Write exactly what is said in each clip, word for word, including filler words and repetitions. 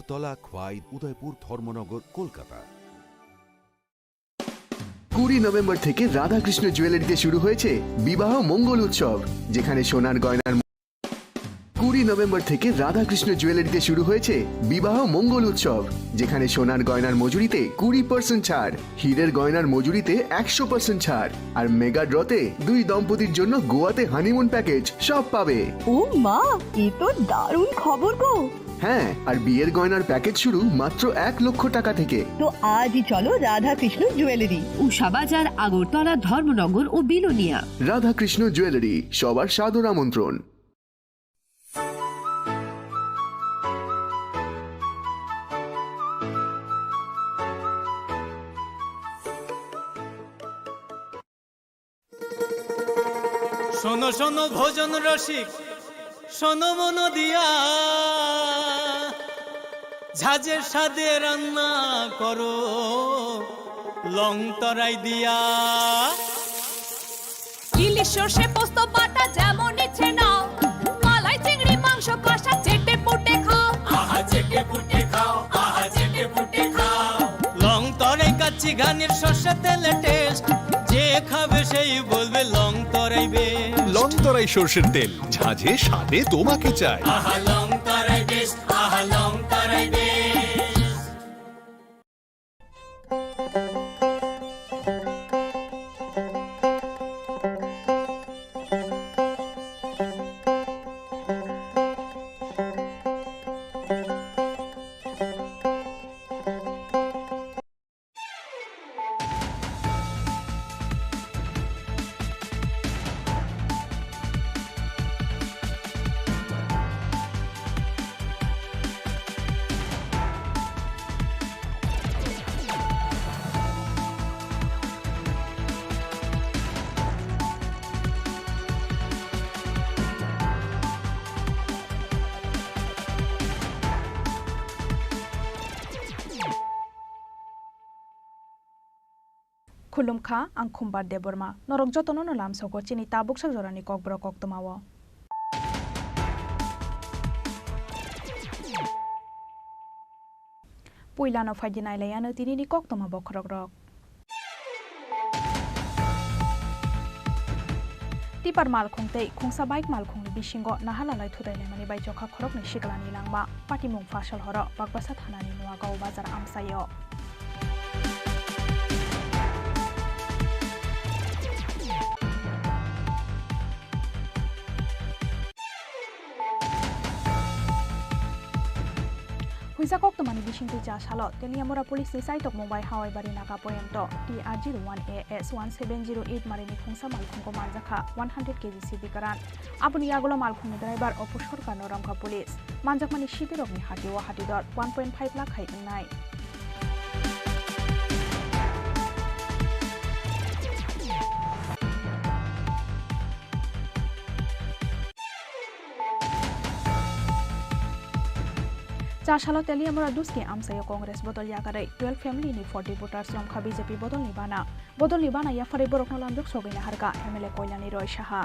তলা, খোয়াই, উদয়পুর, ধর্মনগর, কলকাতা। কুড়ি নভেম্বর থেকে রাধাকৃষ্ণ জুয়েলারিতে শুরু হয়েছে বিবাহ মঙ্গল উৎসব, যেখানে সোনার গয়নার কুড়ি নভেম্বর থেকে রাধাকৃষ্ণ জুয়েলারিতে শুরু হয়েছে বিবাহ মঙ্গল উৎসব, যেখানে সোনার গয়নার মজুরিতে কুড়ি পার্সেন্ট ছাড়, হীরের গয়নার মজুরিতে একশো পার্সেন্ট ছাড়, আর মেগা ড্রতে দুই দম্পতির জন্য গোয়াতে হানিমুন প্যাকেজ, সব পাবে। ও মা, এ তো দারুণ খবর গো। হ্যাঁ, আর বিয়ের গয়নার প্যাকেজ শুরু মাত্র এক লক্ষ টাকা থেকে। তো আজই চলো রাধাকৃষ্ণ জুয়েলারি। উষা বাজার, আগরতলা, ধর্মনগর ও বিলোনিয়া। রাধাকৃষ্ণ জুয়েলারি, সবার সাদর আমন্ত্রণ। শোনো শোনো ভোজন রসিক, শোনো মন দিয়া, ঝাঁঝের স্বাদে রান্না করো লং তরাই দিয়া। ইলিশ সর্ষে পোস্ত বাটা যেমন ইচ্ছে নাও, মালাই চিংড়ি মাংস কষা চেটে পুটে খাও। আহা চেটে পুটে খাও, আহা চেটে পুটে খাও। লং তরাই কাচ্চি ঘানির সর্ষে তেলে টেস্ট, যে খাবে সেই বলবে লং তরাই বেস্ট। লং তরাই সর্ষের তেল, ঝাঁঝে স্বাদে তোমাকে চাই। আহা লং তরাই বেস্ট, আহা লং তরাই best. Khulumkha, ang Khumbar Debbarma. Norok jotono no lamsogo chini tabuksa jorani kokborok koktwmao. Puilano phaidi nailaiano tinini koktwma bokhorokrok. Tipper malkhung tei khungsa bike malkhungni bisingo nahalalai thutailaimani bai chokha khoroknwi siklani langma. Patimung Phasalhoro Bakbasa thanani nuago bazar amchaio. Hwnsa koktwmani bisingtwi cha salo Teliamura Police ni chaitokmung bai Hawaibari Naga Poyento T R zero one A S one seven zero eight marini khungsa malkhungo manjakha one hundred K G C B karan. Aboni yagulo malkhungni driver Opu Sarkarno romkha police. Manjakmani sidirokni hatio hatidor one point five lakh hai wngnai. Cha salo Teliamura Duski amchaio Congress bodol yakarwi twelve family ni forty voters romkha B J P bodolni bana. Bodolni bana yapharwi borokno lamjak sogwi naharkha M L A Koilani Roy Saha.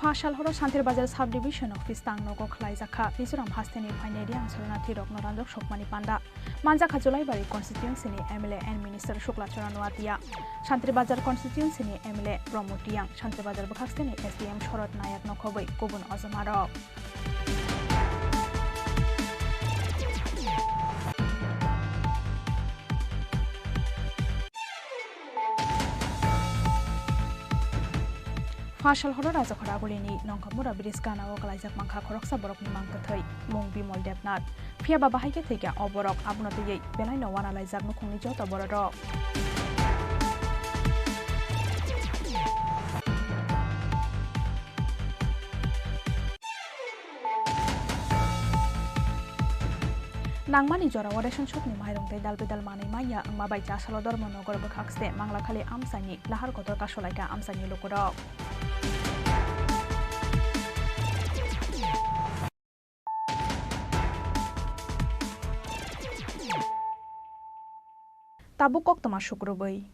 Phasalhoro Santirbazar Sub Division Office tang nogo khwlaijakha Mizoram hasteni phainai Reang Shoronathi rokno lamjak sokmani panda. Manjakha Julaibari constituency ni M L A and Minister Shukla Chara Noatia, Santirbazar constituency ni M L A Pramod Reang, Santirbazar bwkhaksteni S D M Sharad Nayak nokhobwi kubun ojomarok. Phasalhoro Rajakhor Agulini Nongkhormura bridge gana o kwlaijak mankha khoroksa borokni mang kwthwi, mung Bimol Debnath. Phiya ba bahai khe thwikha o borok, abono twiwi belaino wanalaijak nukhungni joto bororok. Nangmani jorao ration shopni mairung tei dal bidal manwi manya wngma bai Chasalo Dharmanagar bwkhakste Manglakhali amchaini lahar kotor kasulaikha amchaini lukurok. tabuk koktwma sukrubwi.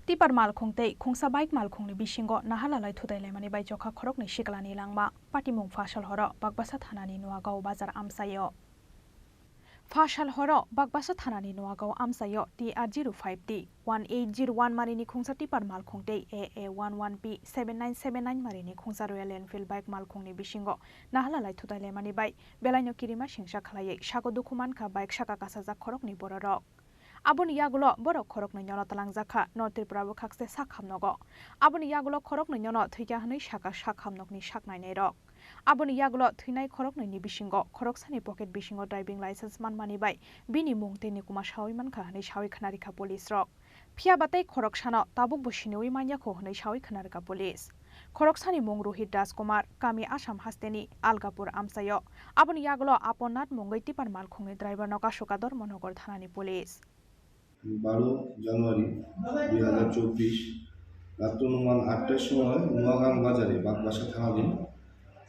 Tipar malkhung tei khungsa bike malkhungni bisingo nahalalai thudailaimani bai chokha khoroknwi siklani langma patimung Phasalhoro Bakbasa thanani Nuagao bazar amchaio. Phasalhoro Bakbasa thanani Nuagao amchaio T R zero five T one eight zero one marini khungsa tipar malkhung tei A A one one P seven nine seven nine marini khungsa Royal Enfield bike malkhungni bisingo nahalalai thudailaimani bai belaino kirima singsa khlaiwi sago dukhu mankha bike saka kasajak khoroknwi bororok. Aboni yagulo borok khoroknwi nono twlangjakha North Tripura bwkhakste sak hamnogo. Aboni yagulo khoroknwi nono thwikha hwnwi saka sak hamnokni sak nainairok. Aboni yagulo thwinai khoroknwini bisingo khoroksani pocket bisingo driving license manmani bai bini mung tei nikuma sawi mankha hwnwi sawi khwnarikha police rok. Phiya ba tei khoroksano tabukbo siniwi manyakho hwnwi sawi khwnarikha police. Khoroksani mung Rohit Rajkumar, kami Assam hasteni Algapur amchaio. Aboni yagulo Aponnath mungwi tipar malkhungni driverno kasu ka Dharmanagar thanani police. বারো জানুয়ারি দুই হাজার চব্বিশ রাত অনুমান আটটার সময় নোয়াগাং বাজারে বাগবাসা থানাধীন,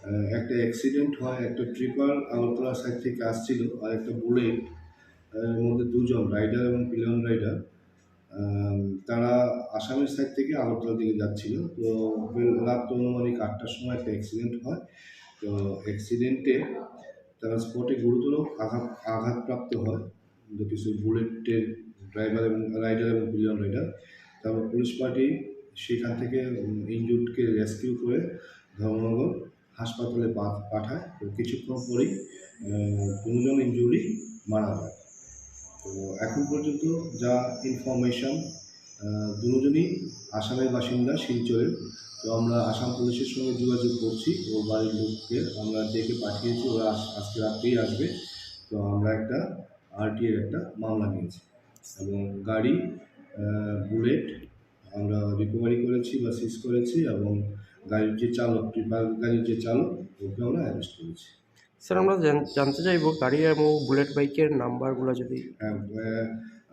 আহ, একটা অ্যাক্সিডেন্ট হয়। একটা ট্রিপার আগরতলা সাইড থেকে আসছিল, আর একটা বুলেট, আহ, এর মধ্যে দুজন রাইডার এবং পিলিয়ন রাইডার। আম, তারা আসামের সাইড থেকে আগরতলা দিকে যাচ্ছিল। তো বেল-, রাত অনুমানিক আটটার সময় একটা অ্যাক্সিডেন্ট হয়। তো অ্যাক্সিডেন্টে তারা স্পটে গুরুতর আঘাত, আঘাতপ্রাপ্ত হয়। দুটি সে বুলেটের ড্রাইভার এবং রাইডার এবং পিলিয়ন রাইডার। তারপর পুলিশ পার্টি সেখান থেকে, উম, ইনজুর্ডকে রেস্কিউ করে ধর্মনগর হাসপাতালে পা-, পাঠায়। তো কিছুক্ষণ পরেই, আহ, দুজন ইনজুরি মারা যায়। তো এখন পর্যন্ত যা ইনফরমেশন, আহ, দুজনই আসামের বাসিন্দা শিলচরের। তো আমরা আসাম পুলিশের সঙ্গে যোগাযোগ করছি, ওর বাড়ির লোককে আমরা ডেকে পাঠিয়েছি, ওরা আজ-, আজকে রাত্রেই আসবে। তো আমরা একটা আরটিআই এর একটা মামলা নিয়েছি এবং গাড়ি, আহ, বুলেট আমরা রিকভারি করেছি বা সিজ করেছি এবং গাড়ির যে চালক, ট্রিপার গাড়ির যে চালক, ওকে আমরা অ্যারেস্ট করেছি। স্যার, আমরা জান-, জানতে চাইবো গাড়ি এবং বুলেট বাইকের নাম্বারগুলো যদি। হ্যাঁ, আহ,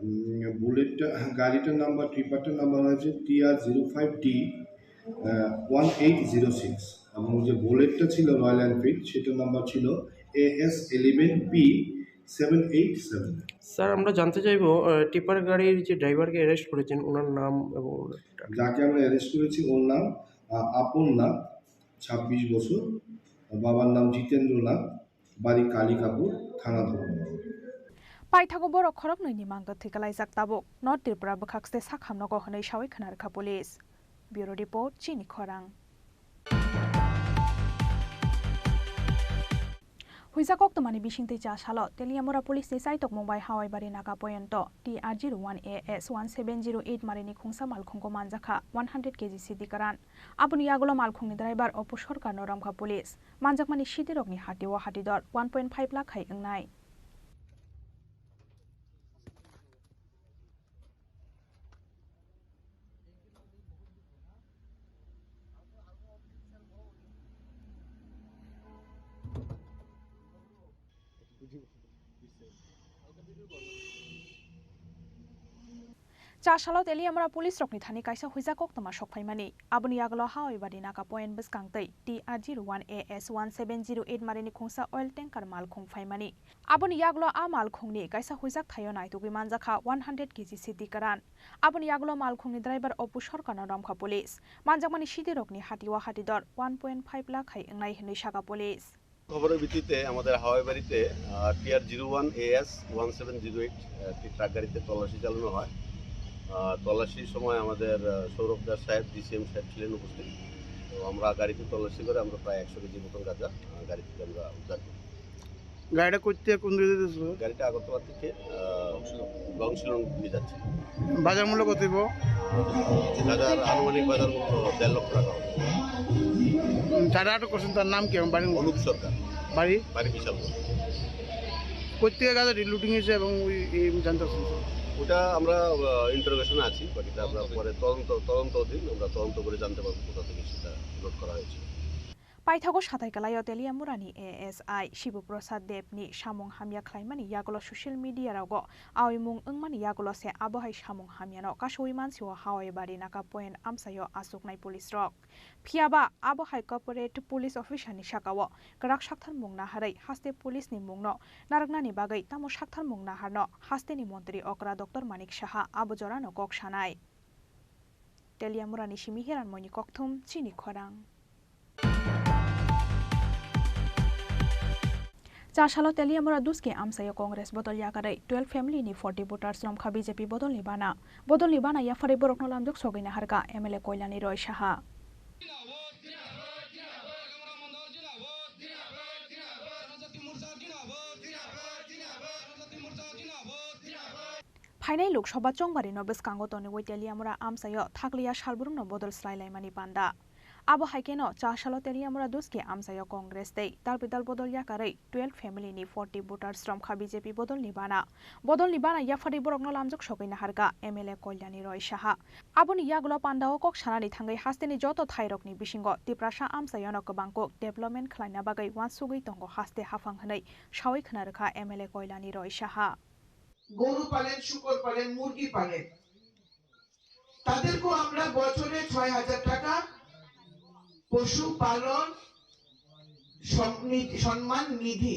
উম, বুলেটটা, গাড়িটার নাম্বার, ট্রিপারটার নাম্বার হচ্ছে টি আর জিরো ফাইভ ডি, আহ, ওয়ান এইট জিরো সিক্স এবং যে বুলেটটা ছিল রয়্যাল এনফিল্ড, সেটার নাম্বার ছিল A S eleven P seven eight seven. Sir, আমরা জানতে চাইবো, আহ, টিপার গাড়ির যে ড্রাইভারকে অ্যারেস্ট করেছেন, ওনার নাম এবং ওনার যাকে আমরা অ্যারেস্ট করেছি, ওর নাম, আহ, আপন নাথ, ছাব্বিশ বছর, বাবার নাম জিতেন্দ্র নাথ, বাড়ি কালিকাপুর, থানা Dharmanagar. Paithago borok khoroknwini mangtwi thwi kalaijak tabuk North Tripura bwkhakste sak hamnogo hwnwi sawi khwnarwkha police. Bureau Report, Chini Khorang. Huijak koktwmani bisingtwi cha salo Teliamura Police ni chaitokmung bai Hawaibari Naga Poyonto T R zero one A S one seven zero eight marini khungsa malkhungo manjakha one hundred K G sidi kwran. Aboni yagulo malkhungni driver Opu Sarkarno romkha police. Manjakmani sidirokni hatio hatidor one point five lakh hai wngnai. Cha salo Teliamura police rokni thani kaisa huijak koktwma sokphaimani. Aboni yagulo Hawaibari Naga Point bwskang twi T R zero one A S one seven zero eight marini khungsa oil tanker malkhung phaimani. Aboni yagulo a malkhungni kaisa huijak thaio naitugwi manjakha one hundred K G sidi kwran. Aboni yagulo malkhungni driver Opu Sarkarno romkha police. Manjakmani sidirokni hatio hatidor one point five lakh hai wngnai hwnwi saka police. খবরের ভিত্তিতে আমাদের হাওয়াইবাড়িতে, আহ, TR zero one AS one seven zero eight, আহ, একটি truck গাড়িতে তল্লাশি চালানো হয়। আহ, তল্লাশির সময় আমাদের, আহ, সৌরভ দাস সাহেব, ডিসিএম সাহেব ছিলেন উপস্থিত। তো আমরা গাড়িতে তল্লাশি করে আমরা প্রায় একশো কেজির মতন গাঁজা, আহ, গাড়ি থেকে আমরা উদ্ধার করি। গাড়িটা করতে কোন দিকে যেতেছিল? গাড়িটা আগরতলা থেকে, আহ, গংশিলং দিয়ে যাচ্ছে। বাজার মূল্য কত হইব? গাঁজার আনুমানিক বাজার মূল্য দেড় লক্ষ টাকা হবে। উম, যারা আটক করছেন তার নাম কি এবং বাড়ি? অনুপ সরকার। বাড়ি? বাড়ি বিশালপুর। কোথেকে গাঁজাটি লুটিং হয়েছে এবং ওই, এই জানতে পারছেন? ওটা আমরা, আহ, ইন্টারোগেশনে আছি, বাকিটা আমরা পরে তদন্ত, তদন্ত অধীন, আমরা তদন্ত করে জানতে পারবো কোথা থেকে সেটা লোড করা হয়েছে। Paithago satai kalaio Teliamurani A S I Shibu Prasad Debni samung hamya khlaimani yagulo social media rogo awimung wngmani yagulo se abo hai samung hamyano kasowi mansio Hawai bari naka point amsaio achuknai police rok. Phiyaba abo hai corporate police officer ni sakao kwrak sakthar mung naharwi haste police ni mungno narwknani bagwi tamo sakthar mung naharno hasteni montri okra Doctor Manik Saha abo jorano kok sanai. Teliamurani simi Hiranmoini kokthum chini khorang. Chasalo Teliamura Duski amsaio Congress bodol yakarwi twelve family ni forty voters romkha B J P bodolni bana. Bodolni bana yapharwi borokno lamjak sogwi naharkha M L A Koilani Roy Saha. Phainai Lok Sabha chongbarino bwskango tonwi Teliamura amsaio thakliya salbrumno bodol swlailaimani panda. Abo hai kheno chasalo Teliamura Duski amsaio Congress tei dalbidal bodol yakarwi twelve family ni forty voters romkha B J P bodolni bana. Bodolni bana yapharwi borokno lamjak sogwi naharkha M L A Koilani Roy Saha. Aboni yagulo pandao kok sanani thangwi hasteni joto thairokni bisingo Tiprasa amsaiono kwbang kok development khlaina bagwi uansugwi tongo haste haphang hwnwi sawi khna rwkha M L A Koilani Roy Saha. গরু পালেন, শূকর পালেন, মুরগি পালেন, তাদেরকেও আমরা বছরে ছয় হাজার টাকা পশু পালন সম-, নি-, সম্মান নিধি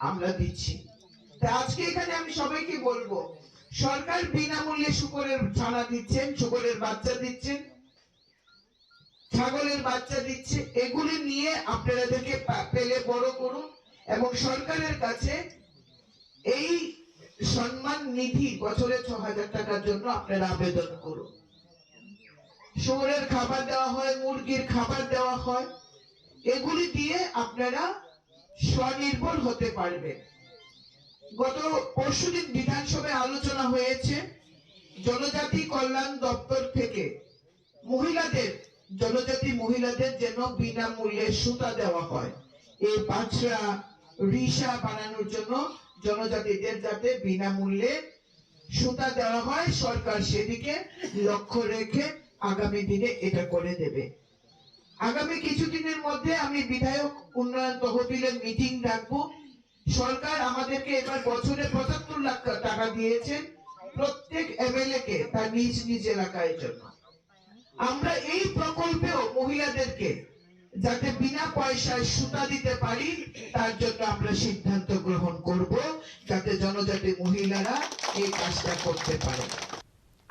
আমরা দিচ্ছি। তা আজকে এখানে আমি সবাইকে বলবো, সরকার বিনামূল্যে শূকরের ছানা দিচ্ছেন, শূকরের বাচ্চা দিচ্ছেন, ছাগলের বাচ্চা দিচ্ছে, এগুলি নিয়ে আপনারা এদেরকে পা-, পেলে বড় করুন এবং সরকারের কাছে এই সম্মান নিধি বছরে ছ হাজার টাকার জন্য আপনারা আবেদন করুন। শুয়োরের খাবার দেওয়া হয়, মুরগির খাবার দেওয়া হয়, এগুলি দিয়ে আপনারা স্বনির্ভর হতে পারবেন। গত পরশুদিন বিধানসভায় আলোচনা হয়েছে, জনজাতি কল্যাণ দপ্তর থেকে মহিলাদের, জনজাতি মহিলাদের যেন বিনামূল্যে সুতা দেওয়া হয়। এই পাছড়া, রিশা বানানোর জন্য জনজাতিদের যাতে বিনামূল্যে সুতা দেওয়া হয়, সরকার সেদিকে লক্ষ্য রেখে আগামী দিনে এটা করে দেবে। আগামী কিছুদিনের মধ্যে আমি বিধায়ক উন্নয়ন তহবিলের মিটিং ডাকবো। সরকার আমাদেরকে এবার বছরে পঁচাত্তর লাখ টাকা দিয়েছেন প্রত্যেক এমএলএ কে তার নিজ নিজ এলাকায় জন্য। আমরা এই প্রকল্পেও মহিলাদেরকে যাতে বিনা পয়সায় সুতা দিতে পারি, তার জন্য আমরা সিদ্ধান্ত গ্রহণ করব, যাতে জনজাতি মহিলারা এই কাজটা করতে পারে।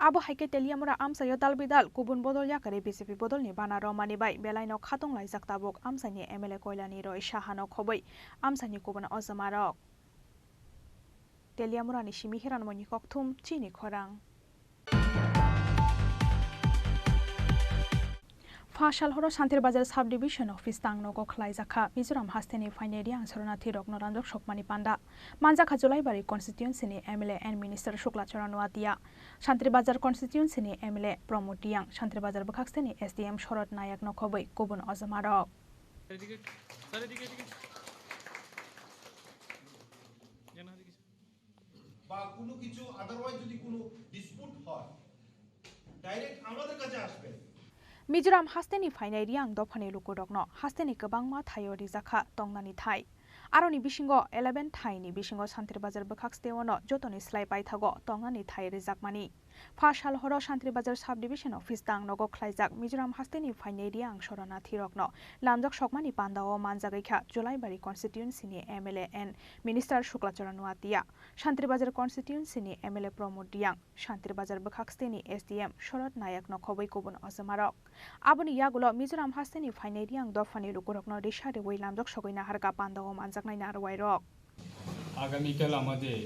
Abo hai khe Teliamura amsaio dal bidal kubun bodol yakarwi B J P bodolni bana romani bai belaino khatung laijak tabuk amsaini M L A Koilani Roy Sahano khobwi amsaini kubun ojomarok. Teliamurani simi Hiranmoini kokthum chini khorang. Pha sal horo Santir Bazar Sub Division Office tang nogo khlaijakha Mizoram hasteni phainai Riang Shoronathi rokno ranjak sokmani panda. Manjakha Julaibari constituency ni M L A and Minister Shukla Charan Noatia, Santir Bazar constituency ni M L A Pramod Riang, Santir Bazar bwkhaksteni S D M Shorod Nayak no khobwi kubun ojomarok. বা কোনো কিছু আদারওয়াইজ যদি কোনো ডিসপিউট হয়, ডাইরেক্ট আমাদের কাছে আসবেন। Mizoram hasteni phainai Riang dophani lukurokno hasteni kwbangma thaio rijakha tongnani thai. Aroni bisingo eleven thaini bisingo Santir Bazar bwkhaksteono jotoni slai paithago tongnani thai rijakmani. Pha sal horo Santir Bazar Sub Division Office tang nogo khlaijak Mizoram hasteni phainai Riang Shoronathi rokno lamjak sokmani pandao manjagwi kha Julaibari constituency ni M L A and Minister Shukla Charan Noatia, Santir Bazar constituency ni M L A Pramod Riang, Santir Bazar bwkhaksteni S D M Shorod Nayak no khobwi kubun ojomarok. Aboni yagulo Mizoram hasteni phainai Riang dophani lukurokno risa rwui lamjak sogwi naharkha pandao manjaknai narwai rok. আগামীকাল আমাদের,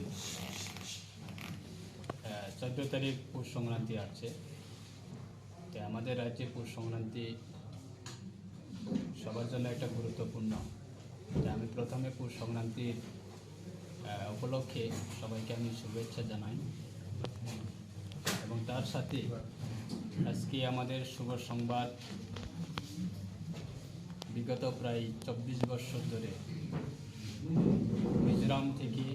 আহ, চোদ্দ তারিখ পৌষ সংক্রান্তি আসছে। তো আমাদের রাজ্যে পৌষ সংক্রান্তি সবার জন্য একটা গুরুত্বপূর্ণ। তো আমি প্রথমে পৌষ সংক্রান্তির, আহ, উপলক্ষে সবাইকে আমি শুভেচ্ছা জানাই এবং তার সাথে আজকে আমাদের শুভ সংবাদ, বিগত প্রায় চব্বিশ বছর ধরে মিজোরাম থেকে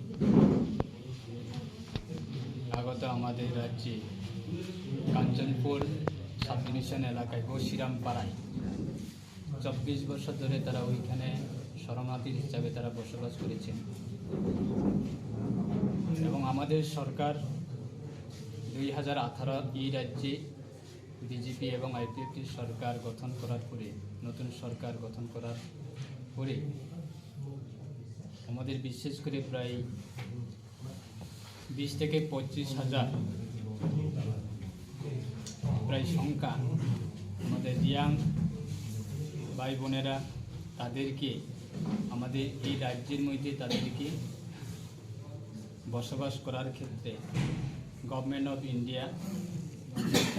আগত আমাদের রাজ্যে কাঞ্চনপুর সাব ডিভিশন এলাকায় গৌশিরাম পাড়ায় চব্বিশ বছর ধরে তারা ওইখানে শরণার্থী হিসাবে তারা বসবাস করেছেন। এবং আমাদের সরকার দুই হাজার আঠারো এই রাজ্যে বিজেপি এবং আইপিএফটি সরকার গঠন করার পরে, নতুন সরকার গঠন করার পরে আমাদের বিশেষ করে প্রায় বিশ থেকে পঁচিশ হাজার প্রায় সংখ্যা আমাদের রিয়াং ভাই বোনেরা, তাদেরকে আমাদের এই রাজ্যের মধ্যে তাদেরকে বসবাস করার ক্ষেত্রে গভর্নমেন্ট অফ ইন্ডিয়া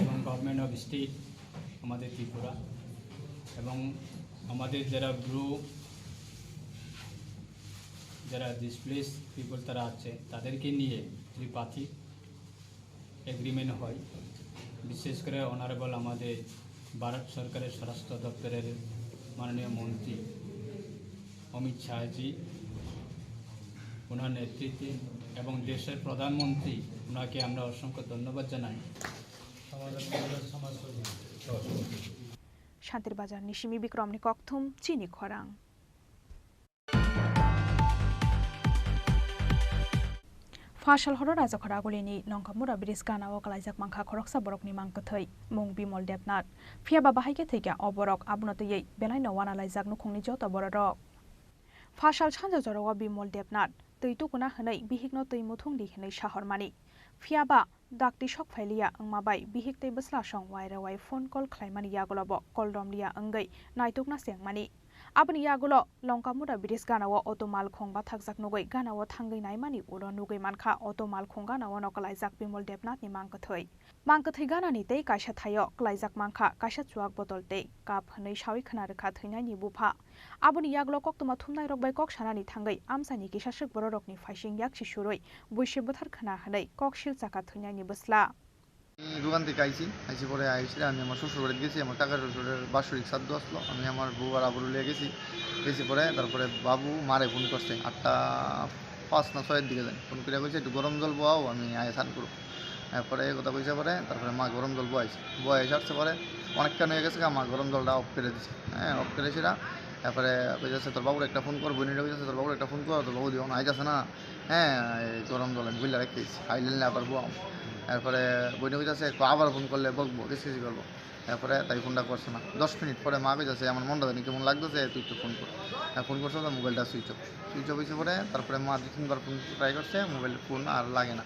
এবং গভর্নমেন্ট অফ স্টেট আমাদের ত্রিপুরা এবং আমাদের যারা ব্রু, যারা ডিসপ্লেসড পিপল তারা আছে, তাদেরকে নিয়ে ত্রিপাক্ষিক এগ্রিমেন্ট হয়। বিশেষ করে অনারেবল আমাদের ভারত সরকারের স্বরাষ্ট্র দপ্তরের মাননীয় মন্ত্রী অমিত শাহজি, ওনার নেতৃত্বে এবং দেশের প্রধানমন্ত্রী, ওনাকে আমরা অসংখ্য ধন্যবাদ জানাই। Shantir Bazar ni simi Bikrom ni kokthum chini khorang. Phasal horo Rajakhor Agulini Longkamura bridge gana o kalaijak mankha khoroksa borokni mang kwthwi, mung Bimol Debnath. Phiya ba bahai khe thwikha o borok, abono twiwi belaino wana laijak nukhungni joto bororok. Phasal sanja jorao Bimol Debnath twi tukuna hwnwi bihikno twi muthung di hwnwi sahormani. Phiya ba dakti sok phailiya wngma bai bihik tei bwsla song wairewai phone call khlaimani yagulo bo call romliya wngwi naitukna chengmani. Aboni yagulo Longkamura bridge gana o auto malkhung bathakjak nugwi gana o thangwi naimani ulo nugwi mankha auto malkhung gana o no kalaijak Bimol Debnath ni mang kwthwi. Mang kwthwi gana ni tei kaisa thaio kalaijak mankha kaisa chuak botol tei cup hwnwi sawi khna rwkha thwinaini bupha. Aboni yagulo koktwma thumnairok bai kok sanani thangwi amchaini kisa swk bororokni phaising yaksi surwi buisi bwthar khna hwnwi kok sil chakha thwinaini bwsla. আমি দোকান থেকে আইছি, আইছি পরে আইসে আমি আমার শ্বশুর বাড়িতে গেছি, আমার কাকা শ্বশুরের বাৎসরিক শ্রাদ্ধ আসলো, আমি আমার বউ আর আবুর লিয়ে গেছি। গেছি পরে তারপরে বাবু মারে ফোন করছে আটটা পাঁচ না ছয়ের দিকে জানি, ফোন করে কইছে একটু গরম জল বওয়াও, আমি আয় স্নান করবো। এরপরে এই কথা কইছে পরে তারপরে মা গরম জল বয়াইছে, বয়াই সারছে পরে অনেকক্ষণ হয়ে গেছে, মা গরম জলটা অফ করে দিছে। হ্যাঁ, অফ করে সেটা তারপরে কইতেছে তোর বাবুর একটা ফোন কর, বোনের কইতেছে তোর বাবুর একটা ফোন কর, তোর বাবু দিও না আইতেছে না। হ্যাঁ, এই গরম জল আমি বুঝলে রাখতেছি, আইলেন আবার বউ। এরপরে বইনে কইতেছে একটু আবার ফোন করলে বকবো, কিসকিসি করবো। এরপরে তাই ফোনটা করছে না। দশ মিনিট পরে মা কইতেছে আমার মনটা জানি কেমন লাগতেছে, তুই একটু ফোন কর। হ্যাঁ, ফোন করছে তো মোবাইলটা সুইচ অফ। সুইচ অফ হয়েছে পরে তারপরে মা দুই তিনবার ফোন ট্রাই করছে, মোবাইল ফোন আর লাগে না।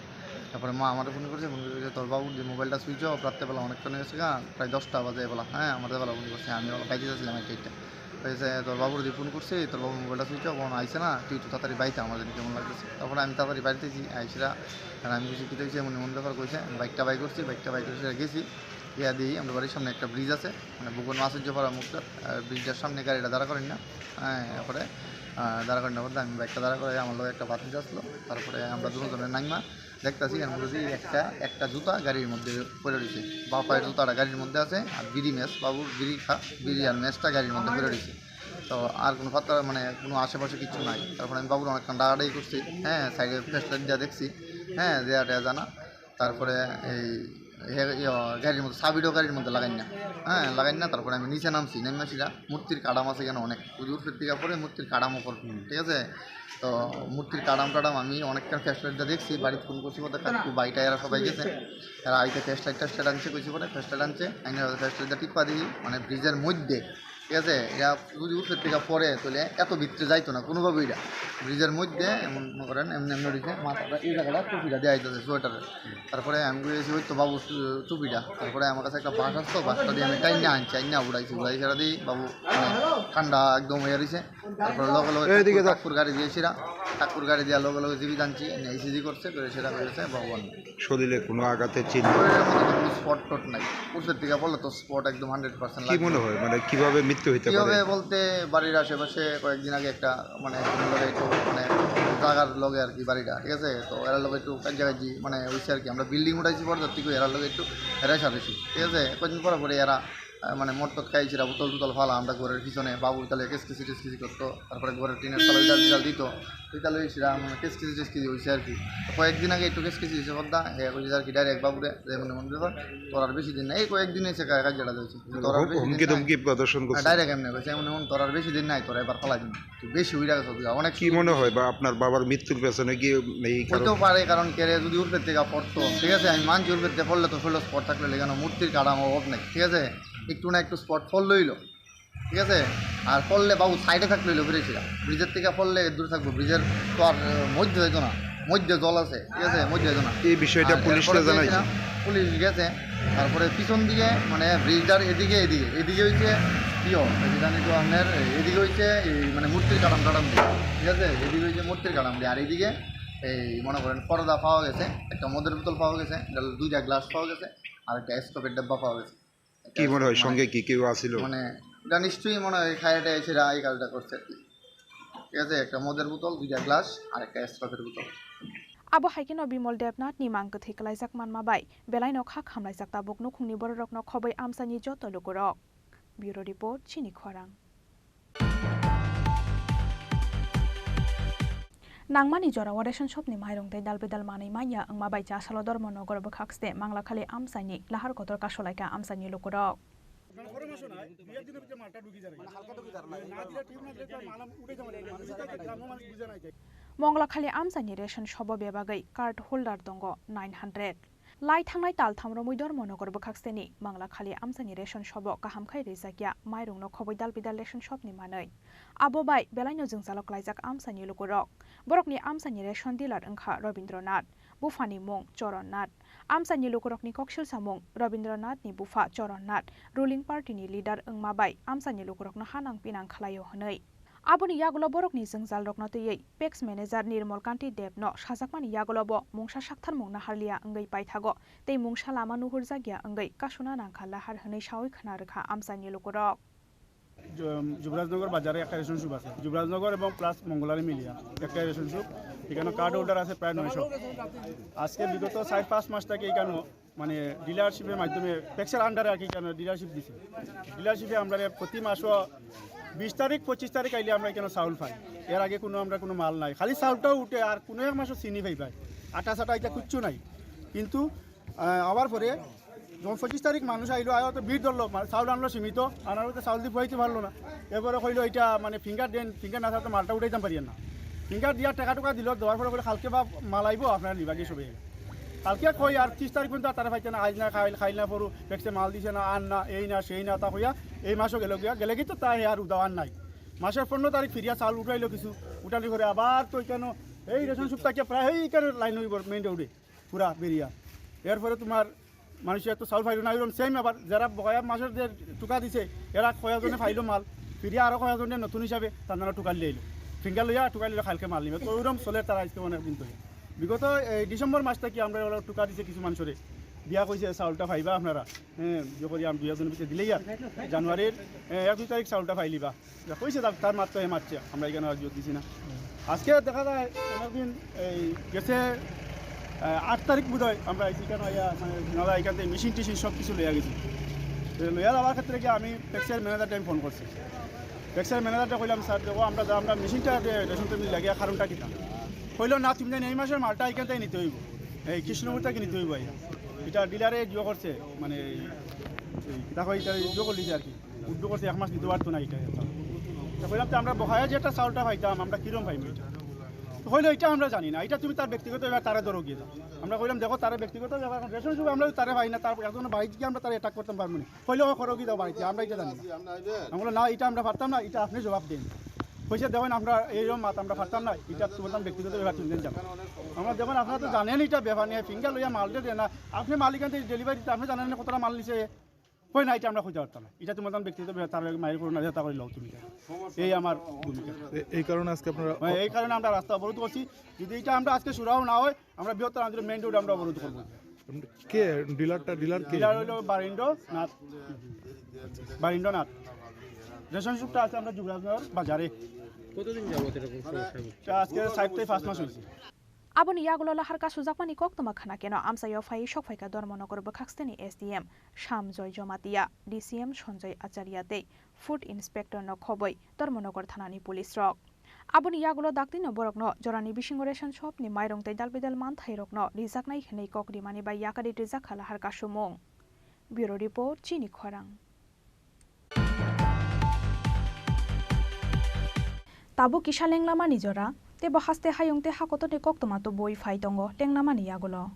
তারপরে মা আমার ফোন করছে, ফোন করে কইছে, তোর বাবুর যে মোবাইলটা সুইচ অফ, রাত্রেবেলা অনেকক্ষণ হয়েছে গা, প্রায় দশটা বাজে বেলা, হ্যাঁ, আমার বেলা ফোন করছে, আমি বেলা বাইতে যাচ্ছিলাম একটা একটা। কইছে তোর বাবুর যে ফোন করছে, তোর বাবুর মোবাইলটা সুইচ অফ, এখন আইছে না, তুই একটু তাড়াতাড়ি বাইতে, আমার জানি কেমন লাগতেছে। তারপরে আমি তাড়াতাড়ি বাড়িতে যাই, আইসরা আর আমি কিছু কিতা হয়েছে এমন এমন ব্যাপার কইছে, আমি বাইকটা বাই করছি, বাইকটা বাই করে সেটা গেছি। ইয়া দিই আমরা বাড়ির সামনে একটা ব্রিজ আছে, মানে ভূপেন মাসুজ্জপাড়া মুখটা, ব্রিজটার সামনে গাড়িটা দাঁড়া করেন না। হ্যাঁ, এরপরে আহ, দাঁড়া করেন না বলতে আমি বাইকটা দাঁড়া করে আমার লগে একটা বাতিজা আসলো, তারপরে আমরা দুজনে নাইমা দেখতাছি এর মধ্যে দিয়ে একটা একটা জুতা গাড়ির মধ্যে পড়ে রয়েছে, বা পায়ের জুতাটা গাড়ির মধ্যে আছে, আর বিড়ি ম্যাচ বাবুর বিড়ি খা বিড়ি আর ম্যাচটা গাড়ির মধ্যে পড়ে রয়েছে। তো আর কোনো পাত্তা মানে কোনো আশেপাশে কিছু নাই। তারপরে আমি বাবুর অনেকক্ষণ ডাকাডাকি করছি, হ্যাঁ, সাইডে ফ্ল্যাশ লাইট দিয়ে দেখছি, হ্যাঁ, দেয়া টেয়া জানা। তারপরে এই হে-, ইয়ো, গাড়ির মধ্যে চাবিটাও গাড়ির মধ্যে লাগাই না, হ্যাঁ, লাগাই না। তারপরে আমি নিচে নামছি, নেমে সেটা মূর্তির কাঠাম আছে কেন অনেক, ওই দূর থেকে পরে মূর্তির কাঠাম উপর, ঠিক আছে? তো মূর্তির কাঠাম টাঠাম আমি অনেকক্ষণ ফ্ল্যাশ লাইটটা দেখছি, বাড়িতে ফোন করছি বলতে কাকু বাইটা এরা সবাই গেছে, এরা আইতে ফ্ল্যাশ লাইটটা স্টার্ট আনছে, কইছি বলে ফ্ল্যাশ লাইট আনছে, আইনে ফ্ল্যাশ লাইটটা টিপা দিই, মানে ব্রিজের মধ্যে, ঠিক আছে? এরা যদি উপরে থেকে পড়ে তাহলে এত ভিতরে যাইতো না কোনোভাবে। এটা ব্রিজের মধ্যে এমন মনে করেন এমনি এমনি রয়েছে, মাথাটা এই জায়গাটা টুপিটা দেওয়া হইতেছে সোয়েটারের। তারপরে আমি কইছি ওই তো বাবু টুপিটা, তারপরে আমার কাছে একটা বাঁশ আসতো, বাঁশটা দিয়ে আমি টাইনা আনছি, আইনা উড়াইছি, উড়াই সেটা দিয়ে বাবু মানে ঠান্ডা একদম হয়ে রয়েছে। তারপরে লগে লগে এইদিকে ঠাকুর গাড়ি দিয়েছিলাম, ঠাকুর গাড়ি দিয়ে লগে লগে জীবিত আনছি, এনে ইসিজি করছে, করে সেটা হয়েছে ভগবান। শরীরে কোনো আঘাতের চিহ্ন? শরীরের মধ্যে তো কোনো স্পট টট নাই, উপরের দিকে বললে তো স্পট একদম হান্ড্রেড পার্সেন্ট কি লাগবে। মনে হয়, মানে, কিভাবে মৃত্যু হইতে পারে? কিভাবে বলতে, বাড়ির আশেপাশে কয়েকদিন আগে একটা, মানে, একজনের লগে একটু, মানে, জায়গার লগে আর কি বাড়িটা, ঠিক আছে? তো এরার লগে একটু কাজিয়াকাজি, মানে, হইছে আর কি। আমরা বিল্ডিং উঠাইছি পরে, তার থেকে এরার লগে একটু রেশারেশি, ঠিক আছে? কয়েকদিন পরে পরে এরা আহ, মানে মদ টদ খাই সেটা বোতল টোতল ফালা আমরা ঘরের পিছনে, বাবু তাহলে কেসকিসি টেসকিসি করতো, তারপরে ঘরের টিনের চাল ওইটা দিতাল দিত, ওইটা লই সেটা মানে কেসকিসি টেসকিসি হয়েছে আর কি। তো কয়েকদিন আগে একটু কেসকিসি হয়েছে বদ্দা, এ কইছে আর কি ডাইরেক্ট বাবুরে যে এমন এমন ব্যাপার, তোর আর বেশি দিন নাই, এই কয়েকদিন হয়েছে কাজ যেটা হয়েছে, তোর আর বেশি দিন হুমকি নাই। ধমকি প্রদর্শন করছে। হ্যাঁ, ডাইরেক্ট এমনি কইছে, এমন এমন তোর আর বেশি দিন নাই, তোর এবার ফালাই দিন। বেশি হইরা গেছে অনেক। কি মনে হয় বা আপনার বাবার মৃত্যুর পেছনে কি এই কারণ? হইতেও পারে, কারণ কেরে যদি উর্ফের থেকে পড়তো, ঠিক আছে, আমি মানছি উর্ফের থেকে পড়লে তো ষোলো স্পট থাকলে কেন মূর্তির কাঠামো অভাব নাই, ঠিক আছে, একটু না একটু স্পট ফল লইলো, ঠিক আছে। আর পড়লে বাবু সাইডে থাকলে হইলো, ফিরেছিলাম ব্রিজের থেকে পড়লে দূরে থাকবো, ব্রিজের তো আর আহ, মধ্যে হইতো না, মধ্যে জল আছে, ঠিক আছে, মধ্যে হইতো না। এই বিষয়টা আর পুলিশকে এরপরে জানাইছে? গেছিলাম, পুলিশ গেছে। তারপরে পিছন দিকে মানে ব্রিজটার এদিকে, এদিকে এদিকে হইছে ইয়ো, এই জানি তো আপনার এদিকে হইছে এই মানে মূর্তির কাটাম টাটাম দিয়ে, ঠিক আছে, এদিকে হইছে মূর্তির কাটাম দিয়ে। আর এদিকে এই মনে করেন পর্দা পাওয়া গেছে, একটা মদের বোতল পাওয়া গেছে, এটা হলো দুইটা গ্লাস পাওয়া গেছে, আর একটা এসকোপের ডাব্বা পাওয়া গেছে। কি মনে হয়, মানে সঙ্গে কি কেউ আছিল? মানে এটা নিশ্চয়ই মনে হয় খাইয়াটা এসে এই কাজটা করছে আর কি। ঠিক আছে, একটা মদের বোতল, দুইটা গ্লাস আর একটা এসকোপের বোতল। Abo hai kheno Bimol Debnath ni mang kwthwi kwlaijak manma bai belaino kha khamlaijak tabuk nukhungni bororokno khobwi amchaini joto lukurok. Bureau Report, Chini Khorang. Nangmani jorao ration shopni mairung tei dal bidal manwi manya wngma bai Chasalo Dharmanagar bwkhakste Manglakhali amchaini lahar kotor kasulaikha amchaini lukurok. Manglakhali amchaini ration shopo bebagwi card holder tongo nine hundred. Lai thangnai tal tham romwi Dharmanagar bwkhakseni Manglakhali amchaini ration shopo kaham khai rijak ya mairungno khobwi dal bidal ration shopni manwi. Abo bai belaino jwngjalo klaijak amchaini lukurok. Borokni amchaini ration dealer wngkha Robindra Nath, buphani mung Choron Nath. Amchaini lukurokni koksil samung Robindra Nathni bupha Choron Nath ruling partyni leader wngma bai amchaini lukurokno hanang pinang khlaio hwnwi. Aboni yagulo borokni jwngjalrokno twiwi Pex Manager Nirmal Kanti Debno sajakmani yagulobo mungsa saktharmung naharliya wngwi paithago tei mungsa lama nuhurjakya wngwi kasuna nangkha lahar hwnwi sawi khna rwkha amchaini lukurok. Ju-, Jubarajnagar বাজারে একটা ration shop আছে, যুবরাজনগর এবং প্লাস মঙ্গলারি মিলিয়া একটা ration shop. এখানে card holder আছে প্রায় নয়শো। আজকে বিগত চার পাঁচ মাস থেকে এখানে মানে ডিলারশিপের মাধ্যমে পেক্সের আন্ডারে আর কি এখানে ডিলারশিপ দিছে। ডিলারশিপে আমরা প্রতি মাসও বিশ তারিখ, পঁচিশ তারিখ আইলে আমরা এখানে চাউল পাই। এর আগে কোনো আমরা কোনো মাল নাই, খালি চাউলটাও উঠে, আর কোনো এক মাসও চিনি পাই পাই, আটা চাটা এটা কিচ্ছু নাই। কিন্তু আহ, আবার পরে যখন পঁচিশ তারিখ মানুষ আইলো, আয়ো তো ভিড় ধরলো, মানে, চাউল আনলো সীমিত, আনার মধ্যে চাউল দিয়ে বইতে পারলো না। এরপরে কইলো, "এটা মানে ফিঙ্গার দেন, ফিঙ্গার না থাকলে তো মালটা উঠাইতাম পারি না।" ফিঙ্গার দিয়া টাকা টুকা দিল, দেওয়ার পরে বলে, "কালকে বা মাল আইবো, আপনারা নিবাগি সবে।" কালকে কই আর তিরিশ তারিখ পর্যন্ত আর তারা পাইতে না, আজ না খাইল, খাইল না পড়ু, দেখছে মাল দিছে না, আর না, এই না, সেই না, তা কইয়া এই মাসও গেল গিয়া, গেলে কি তো তাই আর উদাও আর নাই। মাসের পনেরো তারিখ ফিরিয়া চাউল উঠাইলো কিছু, উঠানি করে আবার তো এখানে এই রেশন শপ থাকিয়া প্রায় এই এখানে লাইন হইব মেইন রোডে। পুরা বেরিয়া। এরপরে তোমার মানুষ এত চাউল পাইলো না, এরকম সেম আবার যারা বকায়া মাসের যে টুকা দিছে, এরা কয়েকজনে পাইলো মাল, ফিরিয়া আরো কয়েকজনে নতুন হিসাবে তার নামে টুকা লিয়ে আইলো। ফিঙ্গার লইয়া টুকা লিয়ে কালকে মাল নিবে। তো ওইরকম চলে তারা আজকে অনেক দিন ধরে। বিগত এই ডিসেম্বর মাস থেকে আমরা ওরা টুকা দিছে কিছু মানুষরে, দিয়া কইছে চাউলটা পাইবা আপনারা। হ্যাঁ, ইয়ে করি আমি দুই একজনের পিছিয়ে দিলেই আর জানুয়ারির, এ, এক দুই তারিখ চাউলটা পাইলিবা। যা কইছে তার, তার মারতে হে মারছে, আমরা এখানে আর জোর দিছি না। আজকে দেখা যায় অনেকদিন এই গেছে, আহ, আট তারিখ বোধ হয় আমরা এখানে আইয়া, মানে, ওনারা এখান থেকে মেশিন টেশিন সব কিছু লইয়া গেছি। তো লইয়া যাওয়ার ক্ষেত্রে কি আমি পেক্সের ম্যানেজারকে আমি ফোন করছি। পেক্সের ম্যানেজারকে কইলাম, "স্যার, দেখো, আমরা যা, আমরা মেশিনটা দিয়ে রেশন টেশন লাগিয়ে কারণটা কিতা?" কইলো, "না, তুমি জানি এই মাসের মালটা এখান থেকে নিতে হইব, এই কৃষ্ণপুর থেকে নিতে হইব।" এই এটা ডিলারে ইয়ে করছে, মানে, এই, এই, দেখো, এটা ইয়ে করলিছে আর কি। উদ্যোগ করছে, এক মাস নিতে পারতো না এটা, এটা। তো কইলাম, "তো আমরা বকায়া যে একটা চাউলটা পাইতাম, আমরা কিরম পাইমু এটা?" তো কইলো, "এটা আমরা জানি না, এটা তুমি তার ব্যক্তিগত ব্যাপার, তারা ধরো গিয়ে যাও।" আমরা কইলাম, "দেখো, তার ব্যক্তিগত ব্যাপার, এখন রেশন হিসেবে আমরা তারে পাই না, তার একজন বাড়িতে গিয়ে আমরা তারে অ্যাটাক করতাম পারবো না।" কইলো, "ও করো কি দাও বাড়িতে, আমরা এটা জানি না।" আমরা না, "এটা আমরা পারতাম না, এটা আপনি জবাব দেন।" কইছে, "দেখুন, আমরা এইরকম মাত আমরা পারতাম না, এটা তোমার ব্যক্তিগত ব্যাপার, তুমি জানো।" আমরা দেখুন, আপনারা তো জানেন এটা ব্যাপার নিয়ে, ফিঙ্গার লইয়া মাল দিয়ে দেন না, আপনি মালিক আনতে ডেলিভারি দিতে, আপনি জানেন না কতটা মাল নিছে। কই না, এটা আমরা কইতে পারতাম না। এটা তোমার ব্যক্তিগত ব্যাপার, তার মায়ের কোনো না, তা করে লও তুমি। এই আমার ভূমিকা। এ-, এই কারণে আজকে আপনারা মানে, এই কারণে আমরা রাস্তা অবরোধ করছি। যদি এটা আমরা আজকে সুরাও না হয়, আমরা বৃহত্তর আন্দোলন মেইন রোড আমরা অবরোধ করবো। কে ডিলারটা, ডিলার কে? ডিলার হলো বারিন্দ্র নাথ, বারিন্দ্র নাথ। রেশন শপটা আছে আমরা যুবরাজনগর বাজারে। কতদিন যাবত এরকম সমস্যা হচ্ছে? এটা আজকে চার থেকে পাঁচ মাস হয়েছে। Aboni yagulo lahar kasujakmani koktwma khna keno amchaio phaiwi sok phaikha Dharmanagar bwkhaksteni S D M Shyamjoy Jamatia, D C M Sanjay Acharya tei Food Inspector no khobwi Dharmanagar thanani police rok. Aboni yagulo daktino borokno jorani bisingo ration shop ni mairung tei dalbidal manthairokno rijaknai hwnwi kok rimani bai yakari rijakha lahar kasumung. Bureau Report, Chini Khorang. Tabuk kisa lenglamani jora, teibo haste hayung tei hakotorni koktwma tubui phai tongo lenglamani yagulo.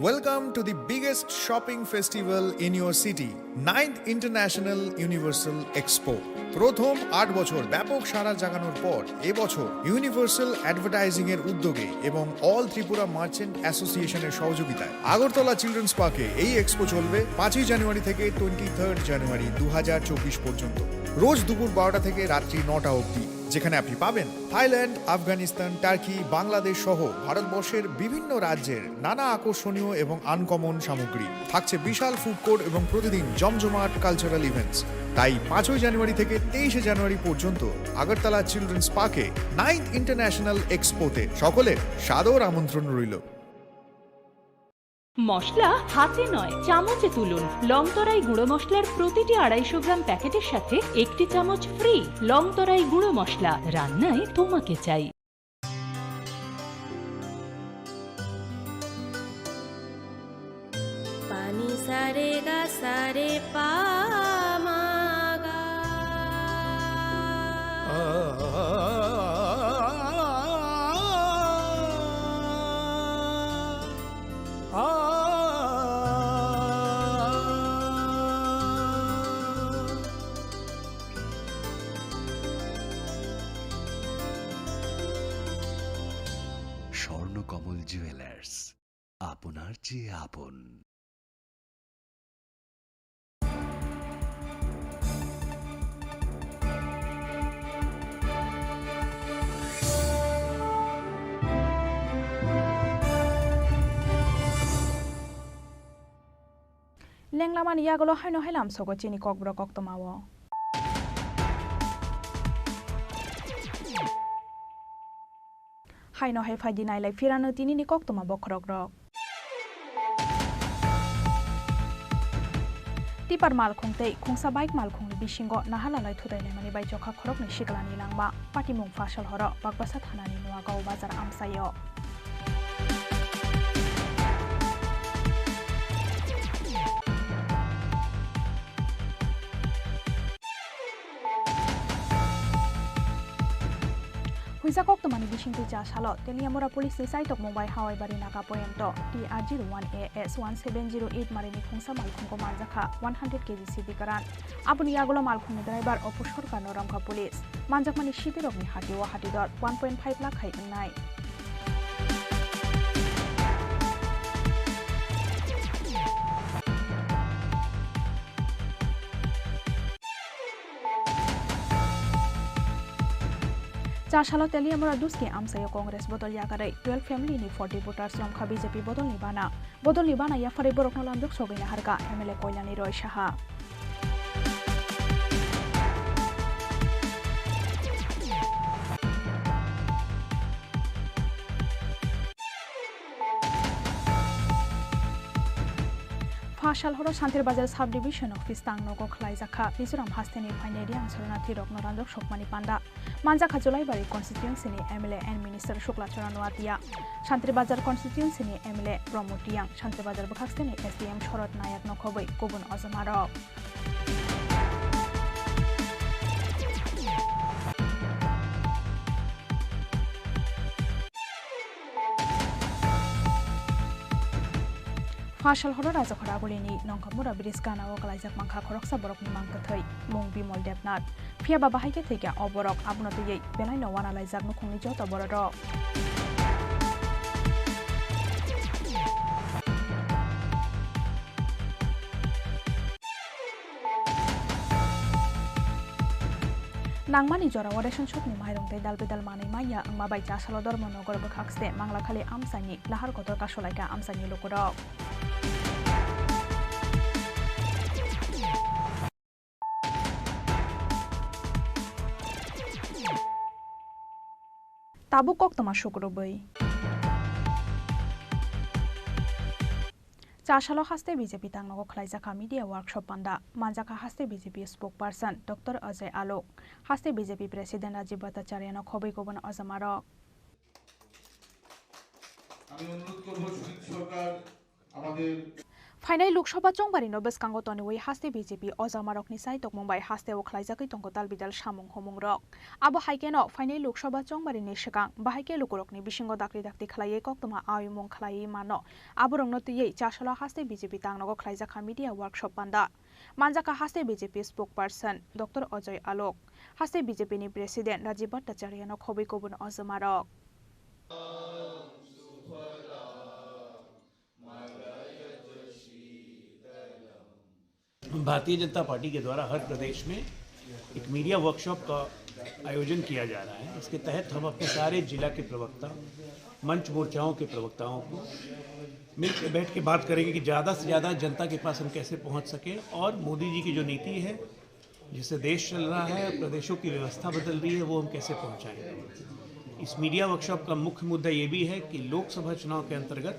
Welcome to the biggest shopping festival in your city, ninth International Universal Expo. প্রথম আট বছর ব্যাপক সাড়া জাগানোর পর এবছর universal advertising এর উদ্যোগে এবং অল ত্রিপুরা মার্চেন্ট অ্যাসোসিয়েশনের সহযোগিতায় আগরতলা চিলড্রেন্স পার্কে এই এক্সপো চলবে পাঁচই জানুয়ারি থেকে টোয়েন্টি থার্ড জানুয়ারি দু হাজার চব্বিশ পর্যন্ত, রোজ দুপুর বারোটা থেকে রাত্রি নটা অবধি, যেখানে আপনি পাবেন থাইল্যান্ড, আফগানিস্তান, টার্কি, বাংলাদেশ সহ ভারতবর্ষের বিভিন্ন রাজ্যের নানা আকর্ষণীয় এবং আনকমন সামগ্রী। থাকছে বিশাল ফুড কোর্ট এবং প্রতিদিন জমজমাট কালচারাল ইভেন্টস। তাই পাঁচই জানুয়ারি থেকে তেইশে জানুয়ারি পর্যন্ত আগরতলা চিলড্রেন্স পার্কে নাইন্থ ইন্টারন্যাশনাল এক্সপোতে সকলের সাদর আমন্ত্রণ রইল। মশলা হাতে নয়, চামচে তুলুন। লং তরাই গুঁড়ো মশলার প্রতিটি আড়াইশো গ্রাম প্যাকেটের সাথে একটি চামচ ফ্রি। লং তরাই গুঁড়ো মশলা, রান্নায় তোমাকে চাই। Pani sa re ga sa re pa ma ga. Swarnakamal jewellers, আপনার চেয়ে আপন। Lenglamani yagulo haino hai lamsogo chini kokborok koktwmao. Haino hai phaidi nailai phirano tinini koktwma bokhorokrok. Tipper malkhung tei khungsa bike malkhungni bisingo nahalalai thutai laimani bai chokha khoroknwi siklani langma. Patimung Phasalhoro Bakbasa thanani Nuagaon bazar amchaio. Huisa koktwmani bisingtwi cha salo Teliamura Police ni chaitokmung bai Hawaibari Naga Poyento T R zero one A S one seven zero eight marini khungsa malkhungo manjakha one hundred K G sidi kwran. Aboni yagulo malkhungni driver Apu Sarkar no romkha police. Manjakmani sidirokni hatio hatidor one point five lakh hai wngnai. Cha salo Teliamura Duski amchaio Congress bodol yakarwi twelve family ni forty voters romkha B J P bodolni bana. Bodolni bana yapharwi borokno lamjak sogwi naharkha M L A Koilani Roy Saha. Phasalhoro Shantirbazar Sub Division Office tang nogo khwlaijakha Mizoram hasteni phainai Reang Sharanarthi rokno lamjak sokmani panda. Manjakha Julaibari constituency ni M L A and Minister Shukla Charan Noatia, Shantirbazar constituency ni M L A Pramod Reang, Shantirbazar bwkhaksteni S D M Sharad Nayak no khobwi kubun ojomarok. Phasalhoro Rajakhor Agulini Nongkhormura bridge ganao kwlaijak mankha khoroksa borokni mang kwthwi, mung Bimol Debnath. Phiya ba bahai khe thwikha o borok, abono twiwi belaino uanalaijak nukhungni joto bororok. Nangmani jorao ration shopni mairung tei dal bidal manwi manya wngma bai Chasalo Dharmanagar bwkhakste Manglakhali amchaini lahar kotor kasulaikha amchaini lukurok. Tabuk koktwma sukurubwi. Chasalo haste B J P tangnogo khwlaijakha media workshop panda. Manjakha haste B J P spokesperson Doctor Ajay Alok, haste B J P president Rajiv Bhattacharya no khobwi kubun ojamarok. আমি অনুরোধ করব সুনীল সরকার আমাদের Phainai Lok Sabha chongbarino bwskango toniwi haste B J P ojamarokni chai tongmung bai hasteo khlaijagwi tongo tal bidal samung humungrok. Abo hai kheno phainai Lok Sabha chongbarini swkang bahai khe lukurokni bisingo dakti dakti khlaiwi koktwma aimung khlaiwi mano. Aborokno twiwi Chasalo haste B J P tangnogo khlaijakha media workshop panda. Manjakha haste B J P spokesperson Doctor Ajay Alok, haste B J P ni president Rajiv Bhattacharya no khobwi kubun ojamarok. Bharatiya Janata पार्टी के द्वारा हर प्रदेश में एक media workshop का आयोजन किया जा रहा है। इसके तहत हम अपने सारे जिला के प्रवक्ता, मंच मोर्चाओं के प्रवक्ताओं को मिल के बैठ के बात करेंगे कि ज़्यादा से ज़्यादा जनता के पास हम कैसे पहुंच सकें और मोदी जी की जो नीति है, जिससे देश चल रहा है, प्रदेशों की व्यवस्था बदल रही है, वो हम कैसे पहुंचाएं। इस मीडिया वर्कशॉप का मुख्य मुद्दा ये भी है कि लोकसभा चुनाव के अंतर्गत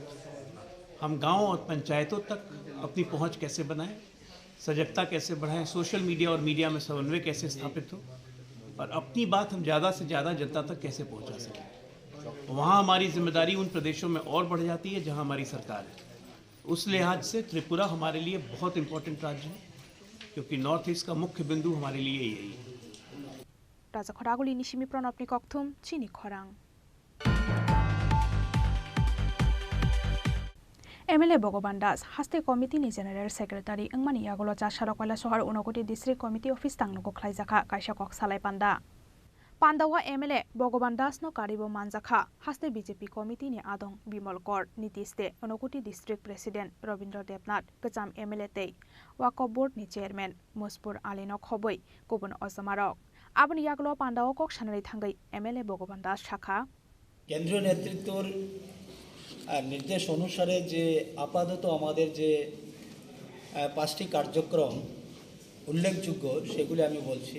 हम गांव और पंचायतों तक अपनी पहुंच कैसे बनाएं, सजगता कैसे बढ़ाएं, सोशल मीडिया और मीडिया में समन्वय कैसे स्थापित हो और अपनी बात हम ज़्यादा से ज़्यादा जनता तक कैसे पहुंचा सकें। वहाँ हमारी जिम्मेदारी उन प्रदेशों में और बढ़ जाती है, जहाँ हमारी सरकार है। उस लिहाज से त्रिपुरा हमारे लिए बहुत इंपॉर्टेंट राज्य है, क्योंकि नॉर्थ ईस्ट का मुख्य बिंदु हमारे लिए यही है। Raja Khoraguli ni simi Pranab ni kokthum, chini khorang. M L A Bhogoban Das, haste committee ni general secretary wngmani yagulo Chasalo Kailashahar Unakoti district committee office tangnogo khlaijakha kaisa kok salai panda. Pandao M L A Bhogoban Das no karibo manjakha, haste B J P committee ni adong Bimal Kor, Nitish de, Unakoti district president Rabindra Debnath, kwcham M L A tei Waqf board ni chairman Muspur Ali no khobwi kubun ojamarok. Aboni yagulo pandao kok sanani thangwi M L A Bhogoban Das sakha. কেন্দ্রীয় নেতৃত্বর, আহ, নির্দেশ অনুসারে যে আপাতত আমাদের যে, আহ, পাঁচটি কার্যক্রম উল্লেখযোগ্য, সেগুলি আমি বলছি।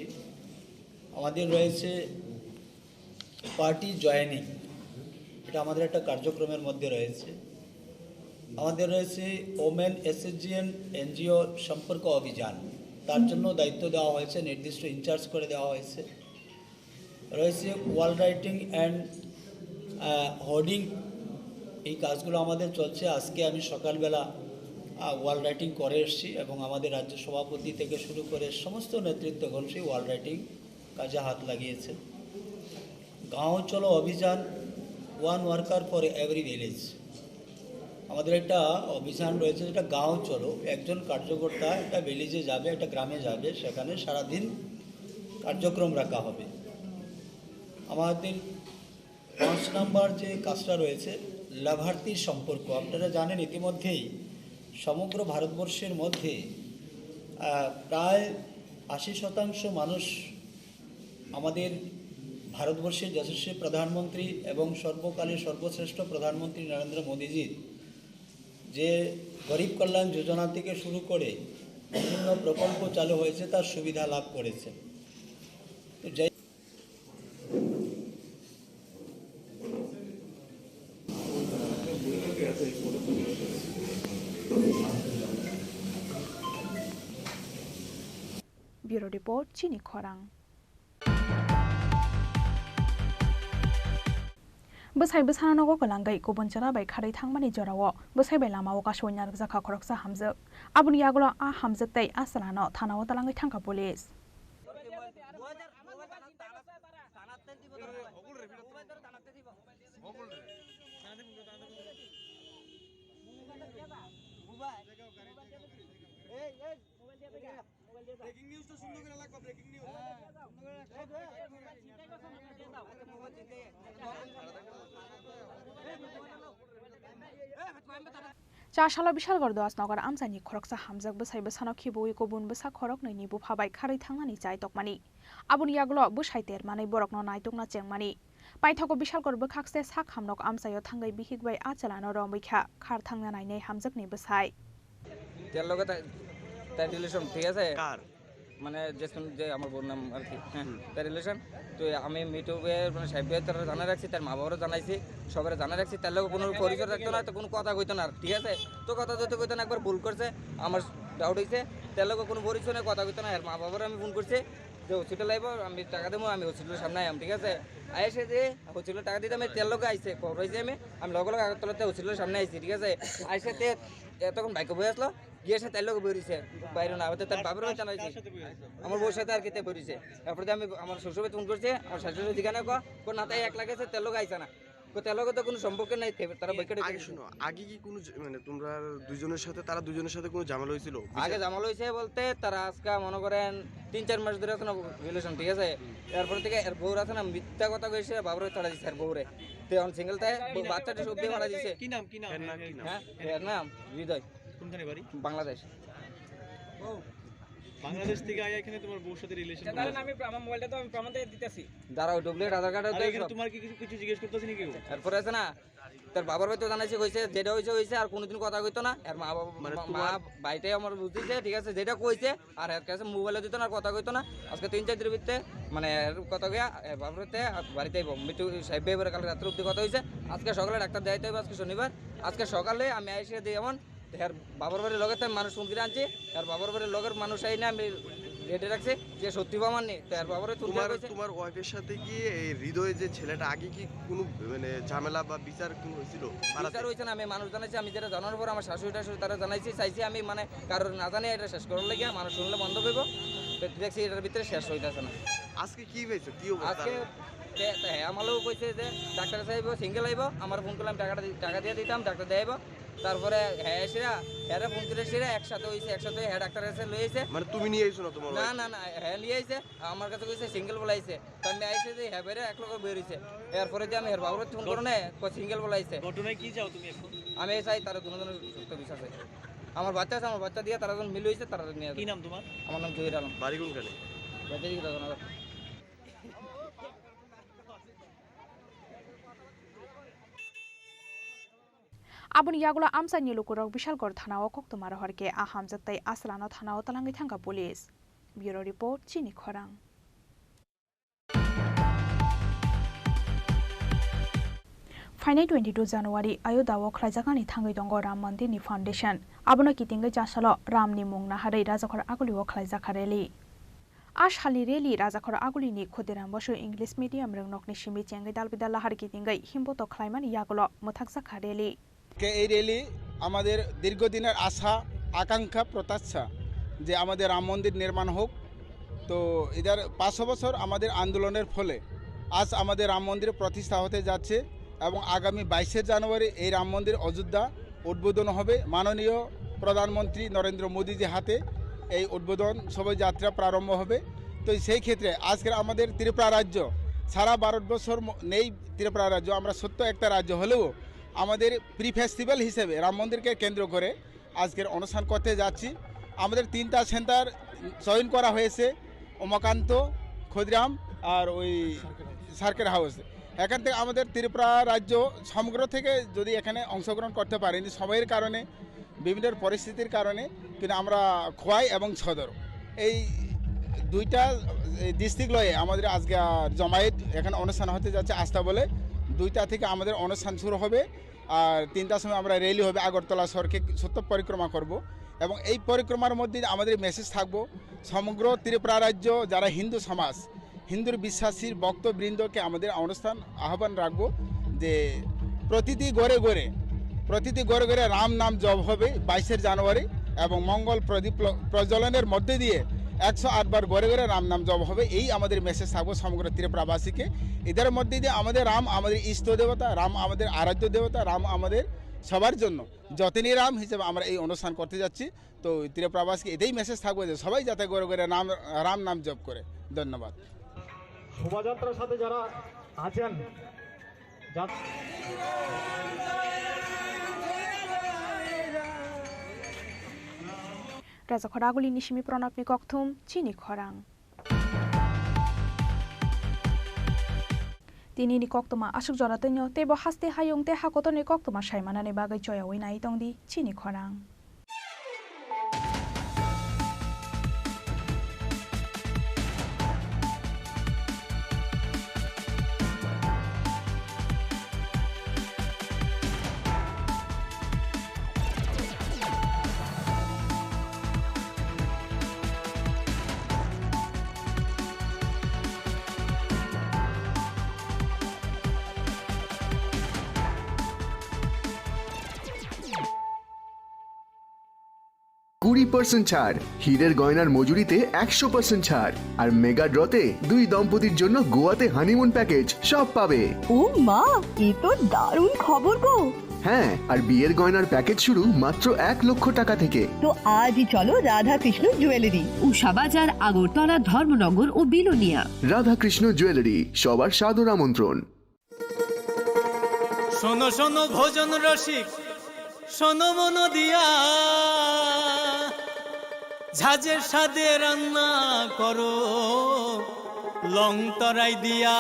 আমাদের রয়েছে পার্টি জয়েনিং, এটা আমাদের একটা কার্যক্রমের মধ্যে রয়েছে। আমাদের রয়েছে ওমেন এসএইচজি অ্যান্ড এনজিও সম্পর্ক অভিযান, তার জন্য দায়িত্ব দেওয়া হয়েছে, নির্দিষ্ট ইনচার্জ করে দেওয়া হয়েছে। রয়েছে ওয়াল রাইটিং অ্যান্ড, আহ, হোর্ডিং, এই কাজগুলো আমাদের চলছে। আজকে আমি সকালবেলা, আহ, ওয়াল রাইটিং করে এসেছি এবং আমাদের রাজ্য সভাপতি থেকে শুরু করে সমস্ত নেতৃত্বগণ সেই ওয়াল রাইটিং কাজে হাত লাগিয়েছে। গাঁও চলো অভিযান, one worker for every village. আমাদের একটা অভিযান রয়েছে, যেটা গাঁও চলো, একজন কার্যকর্তা একটা ভিলেজে যাবে, একটা গ্রামে যাবে, সেখানে সারাদিন কার্যক্রম রাখা হবে। আমাদের পাঁচ নাম্বার যে কাজটা রয়েছে, লাভার্থী সম্পর্ক। আপনারা জানেন, ইতিমধ্যেই সমগ্র ভারতবর্ষের মধ্যে, আহ, প্রায় আশি শতাংশ মানুষ আমাদের ভারতবর্ষের যশস্বী প্রধানমন্ত্রী এবং সর্বকালের সর্বশ্রেষ্ঠ প্রধানমন্ত্রী নরেন্দ্র মোদীজির যে গরিব কল্যাণ যোজনা থেকে শুরু করে বিভিন্ন প্রকল্প চালু হয়েছে, তার সুবিধা লাভ করেছে। তো যাই Bureau Report, chini khorang. Bwsai bwsano nogo kwlangwi kubun chwla bai kharwi thangmani jorao bwsai bai lamao kasui narwkjakha khoroksa hamjwk. Aboni yagulo a hamjwk tei a chwlano thanao twlangwi thangkha police. Chasalo Bishalgarh Dawasnagar amchaini khoroksa hamjwk bwsai bwsano khibiui kubun bwsa khoroknwini bupha bai kharwi thangnani chai tokmani. Aboni yagulo bwsai ter manwi borokno naitukna chengmani. Paithago Bishalkor bwkhakse sak hamnok amchaio thangwi bihik bai a chwlano romwi kha, khar thangna nainai hamjakni bwsai. তের লগে তা-, তার রিলেশন, ঠিক আছে? কার? মানে যে শুন-, যে আমার বউর নাম আর কি, হ্যাঁ, হুম। তার রিলেশন। তো আমি মিঠু ভাইয়ের, মানে সাহেব ভাইয়ের তারা জানাই রাখছি, তার মা বাবারও জানাইছি, সবারও জানাই রাখছি। তার লগে কোনো পরিচয় রাখতো না, তো কোনো কথা কইতো না, ঠিক আছে? তো কথা যদি কইতো না, একবার ভুল করছে, আমার ডাউট হইছে, তার লগে কোনো পরিচয় নেই, কথা কইতো না। এর মা বাবারও আমি ফোন করছি যে হসপিটাল আইবো, আমি টাকা দেবো, আমি হসপিটালের সামনে আইম, ঠিক আছে? আইসে যে হসপিটালে টাকা দিতে আমি তেল লগে আইছে, খবর হইছে আমি, আমি লগে লগে আগরতলাতে হসপিটালের সামনে আইছি, ঠিক আছে? আইসে তে এতক্ষণ বাইকে বই আসলো, গিয়ে সে তেল লগে বই রইছে, বাইরে না হতে তার বাবার বাড়ি জানাইছি। আমার বউর সাথে আর কিতে বই রইছে। তারপরে আমি আমার শ্বশুর বাড়িতে ফোন করছি, আমার শাশুড়ি জিজ্ঞাসা কর, কোন নাতাই এক লাগাইছে, তেল লগে আইছে না। কো তেল লগে তো কোনো সম্পর্ক নাই, তে-, তারা বৈকাটে আগে করে শুনো, আগে কি কোনো জ-, মানে তোমরা দুইজনের সাথে, তারা দুইজনের সাথে কোনো ঝামেলা হয়েছিল? আগে ঝামেলা হয়েছে বলতে তারা আজকে মনে করেন তিন চার মাস ধরে আছে না রিলেশন, ঠিক আছে? এরপর থেকে এর বউর আছে না মিথ্যা কথা কইছে, বাবার তাড়া দিছে এর বউরে। তে এখন সিঙ্গেল তাই ব-, বাচ্চাটা সব দিয়ে মারা দিছে। কি নাম, কি নাম? এর নাম কি নাম? হ্যাঁ, এর নাম হৃদয়। কোনখানে বাড়ি? বাংলাদেশ। বাংলাদেশ থেকে আয়া এখানে তোমার বউর সাথে রিলেশন? তাহলে আমি আমার মোবাইলটা তো আমি প্রমাণ দিয়ে দিতেছি। দাঁড়াও, ডুপ্লিকেট আধার কার্ড আর আছে এখানে সব। তোমার কি কিছু, কিছু জিজ্ঞেস করতেছে নাকি ও? এরপরে আছে না, তার বাবার বাড়িতে জানাইছে, কইছে যেটা হইছে হইছে, আর কোনোদিন কথা কইতো না। আর মা বাবা, মানে মা, তোমার মা বাড়িতে আমার বুঝতেছে, ঠিক আছে, যেটা কইছে, আর এর কাছে মোবাইলে দিত না, আর কথা কইতো না। আজকে তিন চার দিনের ভিতরে মানে এর কথা কইয়া এর বাবার বাড়িতে আর বাড়িতে আইবো। মিঠু সাহেব ভাই এবারে কালকে রাত্রে অব্দি কথা হইছে। আজকে সকালে ডাক্তার দেখাইতে হবে, আজকে শনিবার। আজকে সকালে আমি আইসে দিই এমন, এর বাবার বাড়ির লগে তাই মানুষ ফোন করে আনছি, এর বাবার বাড়ির লগের মানুষ আইনে আমি রেডি রাখছি যে সত্যি বাবা নি, তো এর বাবার বাড়ি ফোন করে তোমার, কইছে। তোমার ওয়াইফের সাথে কি এই হৃদয় যে ছেলেটা আগে কি কোনো মানে ঝামেলা বা বিচার কোনো হয়েছিল? বিচার হয়েছে না, আমি মানুষ জানাইছি, আমি যেটা জানানোর পর আমার শাশুড়ি টাশুড়ি তারা জানাইছি, চাইছি আমি মানে কারোর না জানিয়ে এটা শেষ করার লাগিয়া মানুষ শুনলে বন্ধ হইব। তো দেখছি এটার ভিতরে শেষ হইতেছে না। আজকে কি হয়েছে, কি অবস্থা? আজকে তে-, তে হ্যাঁ, আমারও কইছে যে ডাক্তার সাহেব সিঙ্গেল আইব, আমার ফোন করলাম, টাকাটা দি-, টাকা দিয়ে দিতাম, ডাক্তার দেখাইব। তারপরে হ্যাঁ এসে, হ্যাঁ ফোন করে এসে একসাথে হইছে, একসাথে হ্যাঁ ডাক্তার কাছে লই আইছে। মানে তুমি নিয়ে আইছো না তোমার না, wife? না, না, হ্যাঁ নিয়ে আইছে, আমার কাছে কইছে সিঙ্গেল বলে আইছে। তো আমি আইসে যে হ্যাঁ বেরে এক লগে বের হইছে। এরপরে যে আমি হের বাবুরে ফোন করে নে, কো সিঙ্গেল বলে আইছে। ঘটনায় কি চাও তুমি এখন? আমি চাই তারা দুজনের সুস্থ বিচার চাই। আমার বাচ্চা আছে, আমার বাচ্চা দিয়ে তারা যখন মিল হইছে, তারা নিয়ে কি নাম তোমার? আমার নাম জহির আলম। বাড়ি কোনখানে? বাড়ি Rajanagar. Aboni yagulo amchaini lukurok Bishalgarh thana o koktwma rohor khe a hamjak tei a chwlano thana o twlangwi thangkha police. Bureau report, Chini Khorang. Phainai twenty two January Ayodhya o khlaijaknani thangwi tongo Ram Mandir ni foundation. Abono kitingwi chasalo Ram ni mung naharwi Rajakhor Aguli o khlaijak kha rally. A salni rally Rajakhor Agulini Khudiram Basu English Medium rwngnokni simi chengwi dalbidal lahar kitingwi himboto khlaimani yagulo mwthakjak kha rally. আজকে এই র‍্যালি আমাদের দীর্ঘদিনের আশা, আকাঙ্ক্ষা, প্রত্যাশা যে আমাদের রাম মন্দির নির্মাণ হোক। তো এদের পাঁচশো বছর আমাদের আন্দোলনের ফলে আজ আমাদের রাম মন্দির প্রতিষ্ঠা হতে যাচ্ছে এবং আগামী বাইশে জানুয়ারি এই রাম মন্দির অযোধ্যা উদ্বোধন হবে। মাননীয় প্রধানমন্ত্রী নরেন্দ্র মোদীজির হাতে এই উদ্বোধন শোভাযাত্রা প্রারম্ভ হবে। তো সেই ক্ষেত্রে আজকের আমাদের ত্রিপুরা রাজ্য, সারা ভারতবর্ষর ম-, নেই ত্রিপুরা রাজ্য, আমরা ছোট্ট একটা রাজ্য হলেও আমাদের প্রি ফেস্টিভ্যাল হিসেবে রাম মন্দিরকে কেন্দ্র করে আজকের অনুষ্ঠান করতে যাচ্ছি। আমাদের তিনটা সেন্টার চয়ন করা হয়েছে, উমাকান্ত, ক্ষুদিরাম আর ওই সার্কিট হাউস। এখান থেকে আমাদের ত্রিপুরা রাজ্য সমগ্র থেকে যদি এখানে অংশগ্রহণ করতে পারেনি সময়ের কারণে, বিভিন্ন পরিস্থিতির কারণে, কিন্তু আমরা খোয়াই এবং সদর এই দুইটা ডিস্ট্রিক্ট লয়ে আমাদের আজকে জমায়েত এখানে অনুষ্ঠান হতে যাচ্ছে আস্তাবলে। দুইটা থেকে আমাদের অনুষ্ঠান শুরু হবে। আর তিনটার সময় আমরা র‍্যালি হবে, আগরতলা শহরকে সত্য পরিক্রমা করব। এবং এই পরিক্রমার মধ্যে আমাদের মেসেজ থাকবো, সমগ্র ত্রিপুরা রাজ্য যারা হিন্দু সমাজ, হিন্দুর বিশ্বাসীর ভক্তবৃন্দকে আমাদের অনুষ্ঠান আহ্বান রাখবো যে প্রতিটি ঘরে ঘরে, প্রতিটি ঘরে ঘরে রাম নাম জপ হবে বাইশে জানুয়ারি এবং মঙ্গল প্রদীপ প্র-, প্রজ্বলনের মধ্যে দিয়ে একশো আট বার ঘরে ঘরে রাম নাম জপ হবে। এই আমাদের মেসেজ থাকবো সমগ্র ত্রিপুরাবাসীকে। এদের মধ্যে দিয়ে আমাদের রাম আমাদের ইষ্ট দেবতা, রাম আমাদের আরাধ্য দেবতা, রাম আমাদের সবার জন্য। যতনই রাম হিসেবে আমরা এই অনুষ্ঠান করতে যাচ্ছি। তো ত্রিপুরাবাসীকে এটাই মেসেজ থাকবে যে সবাই যাতে ঘরে ঘরে নাম, রাম নাম জপ করে। ধন্যবাদ। শোভাযাত্রার সাথে যারা আছেন, যা- Rajakhor Agulini simi Pranabni kokthum, Chini Khorang. Tinini koktwma aswk jora twino, teibo haste hayung tei hakotorni koktwma saimanani bagwi choyaui nai tongdi chini khorang. কুড়ি পার্সেন্ট ছাড়, হীরের গয়নার মজুরিতে একশো পার্সেন্ট ছাড়, আর মেগা ড্রতে দুই দম্পতির জন্য গোয়াতে হানিমুন প্যাকেজ, সব পাবে। ও মা, এ তো দারুণ খবর গো। হ্যাঁ, আর বিয়ের গয়নার প্যাকেজ শুরু মাত্র এক লক্ষ টাকা থেকে। তো আজই চলো রাধাকৃষ্ণ জুয়েলারি। উষা বাজার, আগরতলা, ধর্মনগর ও বিলোনিয়া। রাধাকৃষ্ণ জুয়েলারি, সবার সাদর আমন্ত্রণ। শোনো শোনো ভোজন রসিক, শোনো মন দিয়া, ঝাঁঝের স্বাদে রান্না করো লং তরাই দিয়া।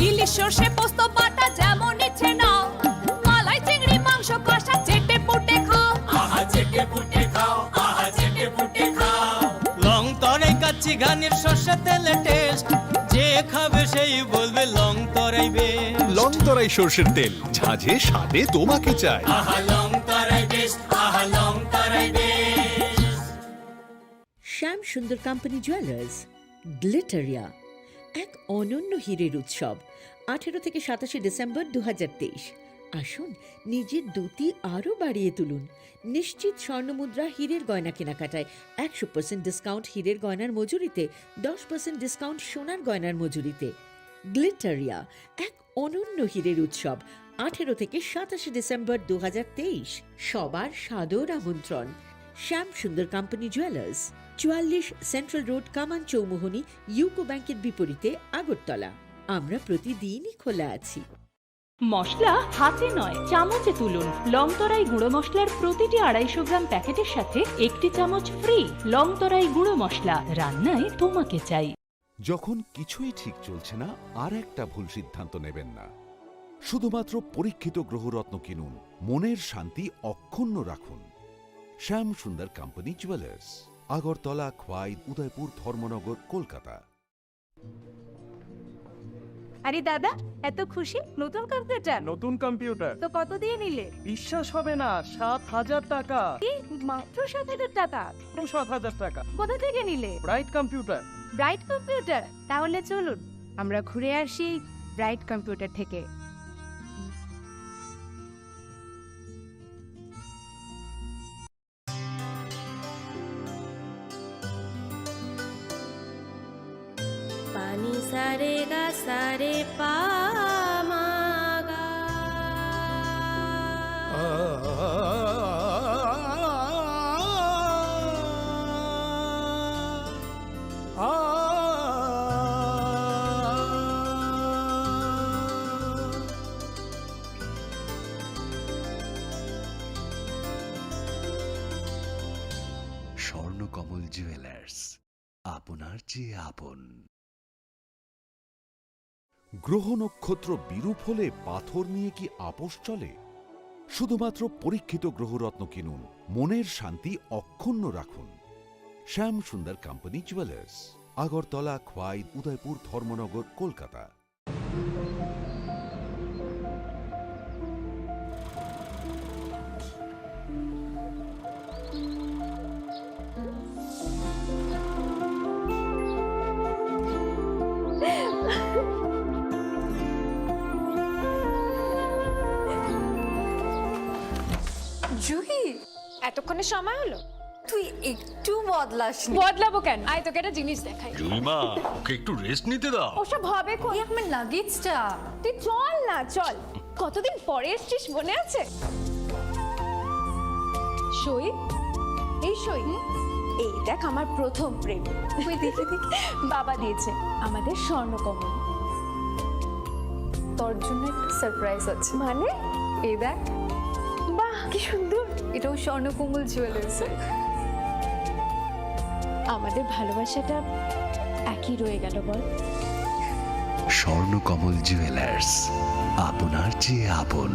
ইলিশ সর্ষে পোস্ত বাটা যেমন ইচ্ছে নাও, মালাই চিংড়ি মাংস কষা চেটে পুটে খাও। আহা চেটে পুটে খাও, আহা চেটে পুটে খাও। লং তরাই কাচ্চি ঘানির সর্ষে তেলে টেস্ট, যে খাবে সেই বলবে লং তরাই বেস্ট। লং তরাই সর্ষের তেল, ঝাঁঝে স্বাদে তোমাকে চাই। আহা লং তরাই বেস্ট, আহা লং তরাই বেস্ট। শ্যাম সুন্দর কোম্পানি জুয়েলার্স, গ্লিটারিয়া, এক অনন্য হীরের উৎসব, আঠেরো থেকে সাতাশে ডিসেম্বর দু হাজার তেইশ। আসুন, নিজের দ্যুতি আরও বাড়িয়ে তুলুন। নিশ্চিত স্বর্ণমুদ্রা, হীরের গয়না কেনাকাটায় একশো পার্সেন্ট ডিসকাউন্ট হীরের গয়নার মজুরিতে, দশ পার্সেন্ট ডিসকাউন্ট সোনার গয়নার মজুরিতে। গ্লিটারিয়া, এক অনন্য হীরের উৎসব, আঠেরো থেকে সাতাশে ডিসেম্বর দু হাজার তেইশ। সবার সাদর আমন্ত্রণ। শ্যাম সুন্দর কোম্পানি জুয়েলার্স, চুয়াল্লিশ সেন্ট্রাল রোড, কামান চৌমুহনী, ইউকো ব্যাংকের বিপরীতে, আগরতলা। আমরা প্রতিদিনই খোলা আছি। মশলা হাতে নয়, চামচে তুলুন। লং তরাই গুঁড়ো মশলার প্রতিটি আড়াইশো গ্রাম প্যাকেটের সাথে একটি চামচ ফ্রি। লং তরাই গুঁড়ো মশলা, রান্নায় তোমাকে চাই। যখন কিছুই ঠিক চলছে না, আর একটা ভুল সিদ্ধান্ত নেবেন না। শুধুমাত্র পরীক্ষিত গ্রহরত্ন কিনুন, মনের শান্তি অক্ষুণ্ণ রাখুন। শ্যাম সুন্দর কোম্পানি জুয়েলার্স, আগরতলা, খোয়াই, উদয়পুর, ধর্মনগর, কলকাতা। আরে দাদা, এত খুশি? নতুন কম্পিউটার? নতুন কম্পিউটার। তো কত দিয়ে নিলে? বিশ্বাস হবে না, সাত হাজার টাকা। কি? মাত্র সাত হাজার টাকা? মাত্র সাত হাজার টাকা। কোথা থেকে নিলে? Bright computer. Bright computer? তাহলে চলুন, আমরা ঘুরে আসি ব্রাইট কম্পিউটার থেকে। Pani sare ga sare pa ma ga. Swarnakamal jewellers, আপনার চেয়ে আপন। গ্রহ নক্ষত্র বিরূপ হলে পাথর নিয়ে কি আপোষ চলে? শুধুমাত্র পরীক্ষিত গ্রহরত্ন কিনুন, মনের শান্তি অক্ষুণ্ণ রাখুন। শ্যাম সুন্দর কোম্পানি জুয়েলার্স, আগরতলা, খোয়াই, উদয়পুর, ধর্মনগর, কলকাতা। জুহি, এতক্ষণে সময় হলো? তুই একটু বদলাসনি। বদলাবো কেন? আয়, তোকে একটা জিনিস দেখাই। জুইমা, ওকে একটু রেস্ট নিতে দাও। ওসব হবে কোন? এই আমার লাগেজটা। তুই চল না, চল। কতদিন পরে এসছিস, মনে আছে? সই, এই সই। হুম? এই দেখ, আমার প্রথম প্রেম। ওই দেখি, দেখি। বাবা দিয়েছে আমাদের স্বর্ণকমল। তোর জন্য একটা সারপ্রাইজ আছে। মানে? এই দেখ। বাহ, কি সুন্দর। এটাও স্বর্ণকমল জুয়েলার্সের। আমাদের ভালোবাসাটা একই রয়ে গেল, বল? স্বর্ণকমল জুয়েলার্স, আপনার চেয়ে আপন।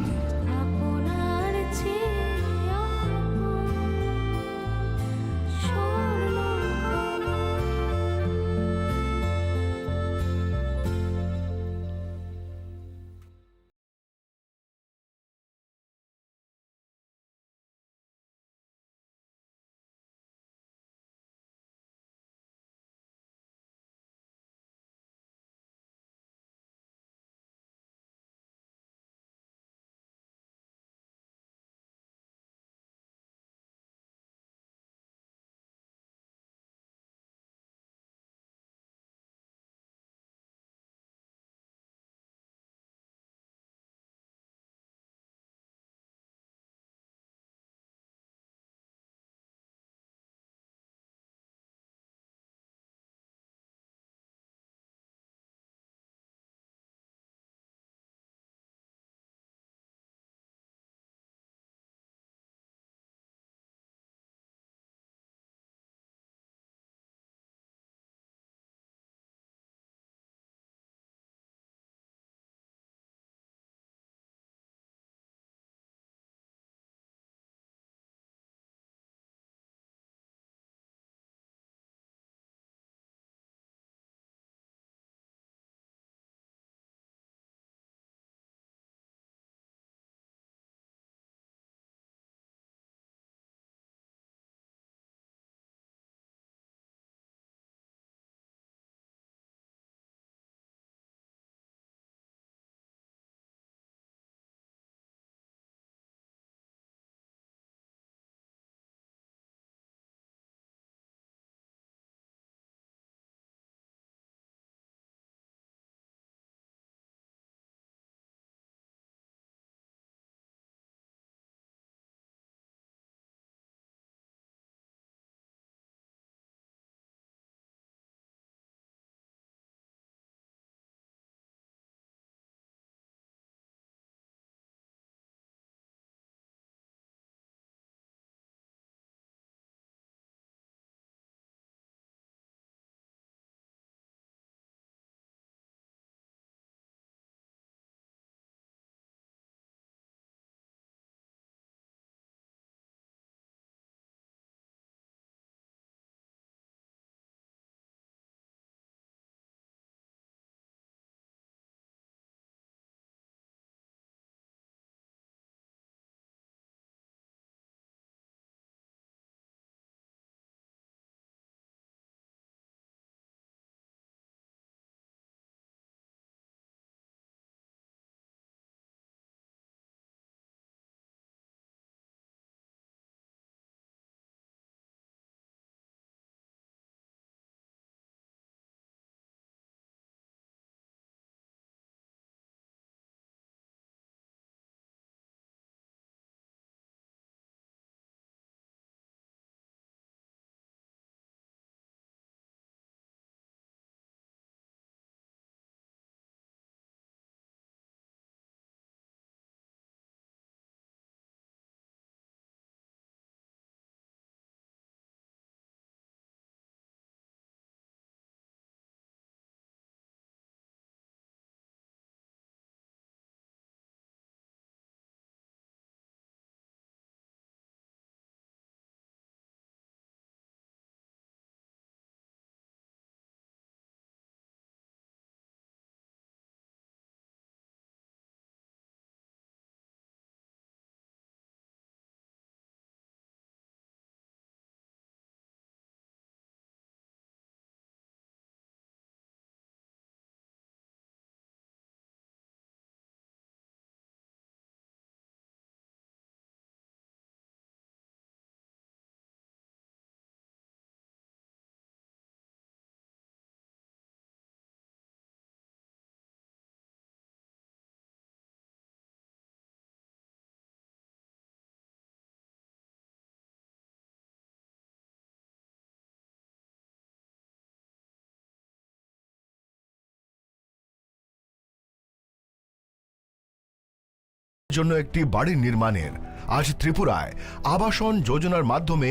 জন্য একটি বাড়ি নির্মাণের আজ ত্রিপুরায় আবাসন যোজনার মাধ্যমে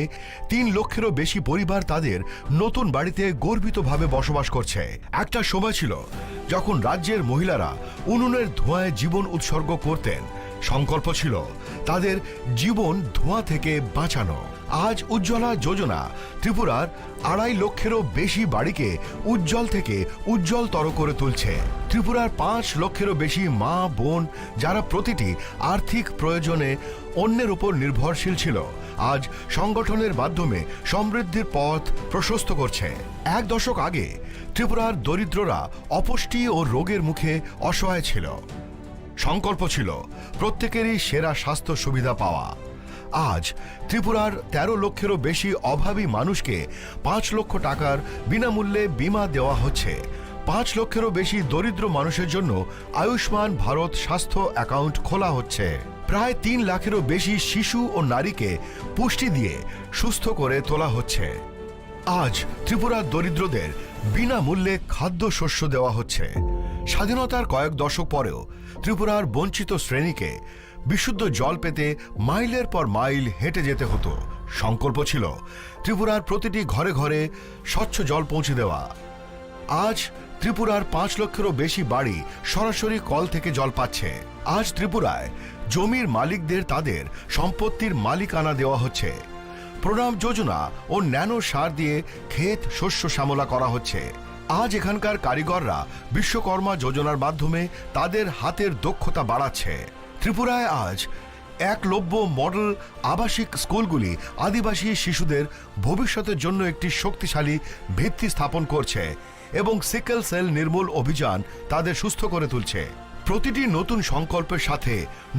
তিন লক্ষেরও বেশি পরিবার তাদের নতুন বাড়িতে গর্বিতভাবে বসবাস করছে। একটা সময় ছিল যখন রাজ্যের মহিলারা উনুনের ধোঁয়ায় জীবন উৎসর্গ করতেন। সংকল্প ছিল তাদের জীবন ধোঁয়া থেকে বাঁচানো। আজ উজ্জ্বলা যোজনা ত্রিপুরার আড়াই লক্ষেরও বেশি বাড়িকে উজ্জ্বল থেকে উজ্জ্বলতর করে তুলছে। ত্রিপুরার পাঁচ লক্ষেরও বেশি মা বোন, যারা প্রতিটি আর্থিক প্রয়োজনে অন্যের উপর নির্ভরশীল ছিল, আজ সংগঠনের মাধ্যমে সমৃদ্ধির পথ প্রশস্ত করছে। এক দশক আগে ত্রিপুরার দরিদ্ররা অপুষ্টি ও রোগের মুখে অসহায় ছিল। সংকল্প ছিল প্রত্যেকেরই সেরা স্বাস্থ্য সুবিধা পাওয়া। আজ ত্রিপুরার তেরো লক্ষেরও বেশি অভাবী মানুষকে পাঁচ লক্ষ টাকার বিনামূল্যে বীমা দেওয়া হচ্ছে। পাঁচ লক্ষেরও বেশি দরিদ্র মানুষের জন্য আয়ুষ্মান ভারত স্বাস্থ্য অ্যাকাউন্ট খোলা হচ্ছে। প্রায় তিন লাখেরও বেশি শিশু ও নারীকে পুষ্টি দিয়ে সুস্থ করে তোলা হচ্ছে। আজ ত্রিপুরার দরিদ্রদের বিনামূল্যে খাদ্যশস্য দেওয়া হচ্ছে। স্বাধীনতার কয়েক দশক পরেও ত্রিপুরার বঞ্চিত শ্রেণীকে বিশুদ্ধ জল পেতে মাইলের পর মাইল হেঁটে যেতে হতো। সংকল্প ছিল ত্রিপুরার প্রতিটি ঘরে ঘরে স্বচ্ছ জল পৌঁছে দেওয়া। আজ ত্রিপুরার পাঁচ লক্ষেরও বেশি বাড়ি সরাসরি কল থেকে জল পাচ্ছে। আজ ত্রিপুরায় জমির মালিকদের তাদের সম্পত্তির মালিকানা দেওয়া হচ্ছে। প্রণাম যোজনা ও ন্যানো সার দিয়ে ক্ষেত শস্য শ্যামলা করা হচ্ছে। আজ এখানকার কারিগররা বিশ্বকর্মা যোজনার মাধ্যমে তাদের হাতের দক্ষতা বাড়াচ্ছে। ত্রিপুরায় আজ একলব্য মডেল আবাসিক স্কুলগুলি আদিবাসী শিশুদের ভবিষ্যতের জন্য একটি শক্তিশালী ভিত্তি স্থাপন করছে এবং সিকেল সেল নির্মূল অভিযান তাদের সুস্থ করে তুলছে। প্রতিটি নতুন সংকল্পের সাথে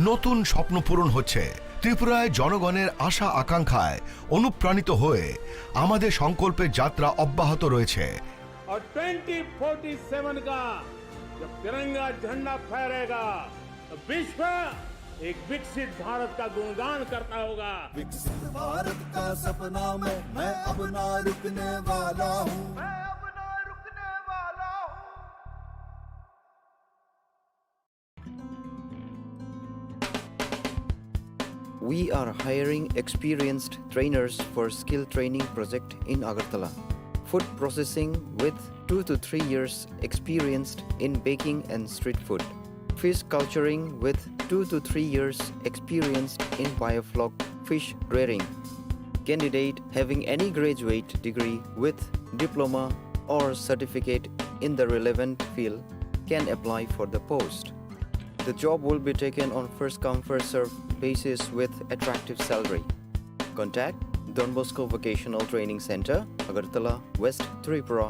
নতুন স্বপ্ন পূরণ হচ্ছে। ত্রিপুরায় জনগণের আশা আকাঙ্ক্ষায় অনুপ্রাণিত হয়ে আমাদের সংকল্পের যাত্রা অব্যাহত রয়েছে। और ट्वेंटी फ़ोर्टी सेवन का जब तिरंगा झंडा फहरेगा, तो विश्व एक विकसित भारत का गुणगान करता होगा। विकसित भारत का सपना में मैं अब ना रुकने वाला हूँ। मैं अब ना रुकने वाला हूँ। We are hiring experienced trainers for skill training project in Agartala. Food processing with two to three years experienced in baking and street food. Fish culturing with two to three years experienced in biofloc fish rearing. Candidate having any graduate degree with diploma or certificate in the relevant field can apply for the post. The job will be taken on first come first serve basis with attractive salary. Contact Don Bosco Vocational Training Center, Agartala, West Tripura.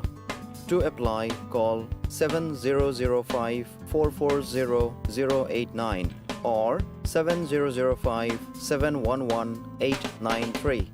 To apply, call seven zero zero five four four zero zero eight nine or seven zero zero five seven one one eight nine three.